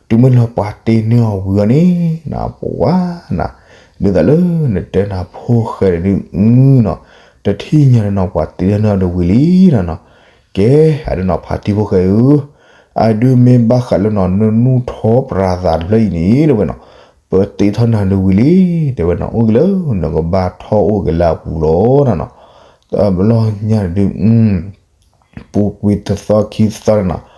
တုၤမ့ၢ်လၢပှၤတ့န့ၢ်အီၤဝံၤအီၤန့ၣ်နီၤ ပဝါနၤ ဒ်သိးလၢနတဲနၤ ဖိၣ်ဃဲန့ၣ်ဒုးနီၤ တထံၣ်ညါန့ၣ်နီၤ ပှၤတ့ထီၣ်န့ၢ်အီၤဒုးဝံၤလံနီၤနီၤ, ကဲ အဒုးနီၤ ဖါတံၢ်ဖိၣ်ဃဲဧၢ, အဒုးမ့ၢ်ဘၣ်ဃးလၢနီၤ နနူၢ်ထီပြးသးတဖျၢၣ်အံၤန့ၣ် တဲဝဲနီၤ, ပတ့ထီၣ်န့ၢ်အီၤဒုးဝံၤလံ တဲဝဲနီၤ, အိၣ်က့ၤလၢ နကဘၣ်ထီၣ်အိၣ်က့ၤလၢအပူၤလီၤနီၤနီၤ, တဘျီညါန့ၣ်ဒုး ပူၤကွံာ်တသီခံသီန့ၣ်နီၤ,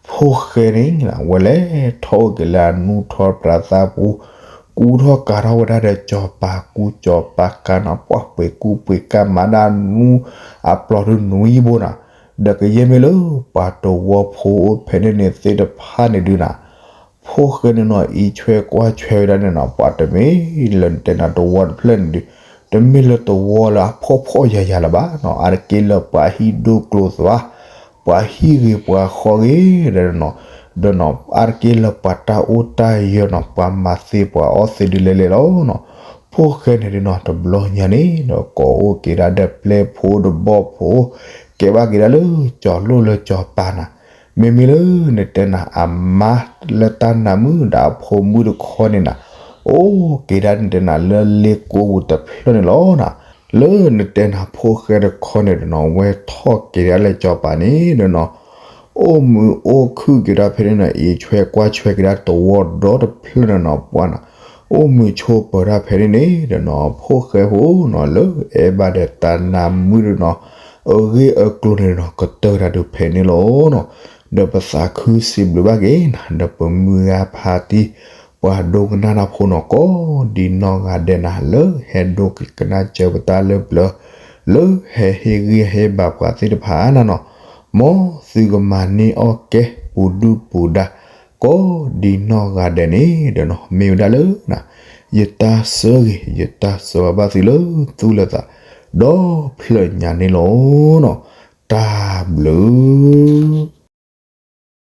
ဖိၣ်ဃဲန့ၣ် ဝဲလဲၤထီၣ်အိၣ်က့ၤလၢအနူၢ်ထီပြးသးပူၤ, ကူထီၣ်ကၤထီၣ်ဝဲဒၣ်ဒီးစီၤပၤကူစီၤပၤကၤနီၤ ပှၢ်ပှဲၤကူပှဲၤကၤမၤဒၣ်နူၢ်အပျီၢ်ဒုးနွံဘိနီၤ, ဒီးကယဲၢ်မ့ၢ်လၢပှၤတဝီဖိအိၣ်ဖဲန့ၣ်န့ၣ်သ့ၣ်တဖၣ်န့ၣ်ဒုးနီၤ ဖိၣ်ဃဲန့ၣ်နီၤ အံးဆွဲကွၢ်ဆွဲဝဲဒၣ်န့ၣ်နီၤ ပှၤတမ့ၢ်လၢနတဲနၤတဝီတဖျၢၣ်န့ၣ်ဒုး တမ့ၢ်လၢတဝီလၢအဖှီၣ်ဖှီၣ်ယာ်ယာ်လၢၤဘၣ်နီၤ, အါတက့ၢ်လၢပှၤဟံၣ်ဒိၣ်ကျိၤသွါ ပှၤဟံၣ်ဂ့ၤပှၤဃီဂ့ၤဒီးနီၤ, ဒီးနီၤ အါတက့ၢ်လၢပှၤတၢ်အိၣ်တၢ်ယၢၤနီၤ ပှၤမၤသ့ပှၤအီၣ်သ့ဒုးလဲၤလဲၤလီၤနီၤ, ဖိၣ်ဃဲန့ၣ်ဒုးနီၤ တဘျီညါန့ၣ်ဒီး ကိးအိၣ်က့ၤဒၣ်ဒီးပျဲၢ်ဖိဒီးဘီၣ်ဖိ, ကဲဘၣ်က့ၤဒၣ်လၢစီၤလိၣ်လၢစီၤပၤနၤ မ့မ့ၢ်လၢနတဲနၤ အမါလၢတၢ်နးမုၣ်ဒီးအဖိမုၣ်တခီန့ၣ်နၤ, အိၣ်က့ၤဒၣ်နတဲနၤလၢလ့ကိပူၤတဖျၢၣ်န့ၣ်လီၤနၤ, လၢနတဲနၤဖိၣ်ဃဲတခီန့ၣ်ဒီးနီၤ ဝဲထီၣ်က့ၤဒၣ်လၢစီၤပၤန့ၣ်ဒီးနီၤ, အိၣ်မုာ်အိၣ်ခုၣ်က့ၤဒၣ်ဖဲန့ၣ်နီၤ အံးဆွဲကွၢ်ဆွဲက့ၤဒၣ်တဝီဒီတဖျၢၣ်န့ၣ်နီၤ ပှၤနၤ, အိၣ်မုာ်ဆိးပၢၤဒၣ်ဖဲန့ၣ်န့ၣ်ဒီးနီၤ ဖိၣ်ဃဲဖိနီၤ လၢအဲၣ်ဘၣ်ဒီးတၢ်နးမုၣ်ဒီးနီၤ အဂ့ၢ်အကျိၤန့ၣ်ဒီးနီၤ ကတၢၢ်တၢ်ဒုးဖဲန့ၣ်လီၤနီၤ, ဒီးပသးခုစံးဘျုးဘၣ်က့ၤနၤ ဒီးပမုၢ်ဂၤဖါတံၢ် ပှၤဒိကနၣ်တၢ်ဖိနီၤ ကိးဒံနီၢ်ဂၤဒဲးနၤ လၢဟဲဒိကနၣ်စၢၤပတၢ်လၢပျၢၤ လၢဟဲဟ့ၣ်ဂံၢ်ဟ့ၣ်ဘါပှၤသ့ၣ်တဖၣ်နၤနီၤ, မ်သုကမၤန့ၢ်အီၣ်ကဲပူၤဒုၣ်ပူၤဒါ ကိးဒံနီၢ်ဂၤဒဲးန့ၣ်ဒီးနီၤ မ့ၢ်ဝဲဒၣ်လၢနၤ ယတၢ်ဆၢဂ့ၤ ယတၢ်ဆၢဝါဘၣ်သုလၢသူၣ်လၢသး ဒီဖျၢၣ်ညါန့ၣ်လီၤနီၤ, တၢ်ဘျုး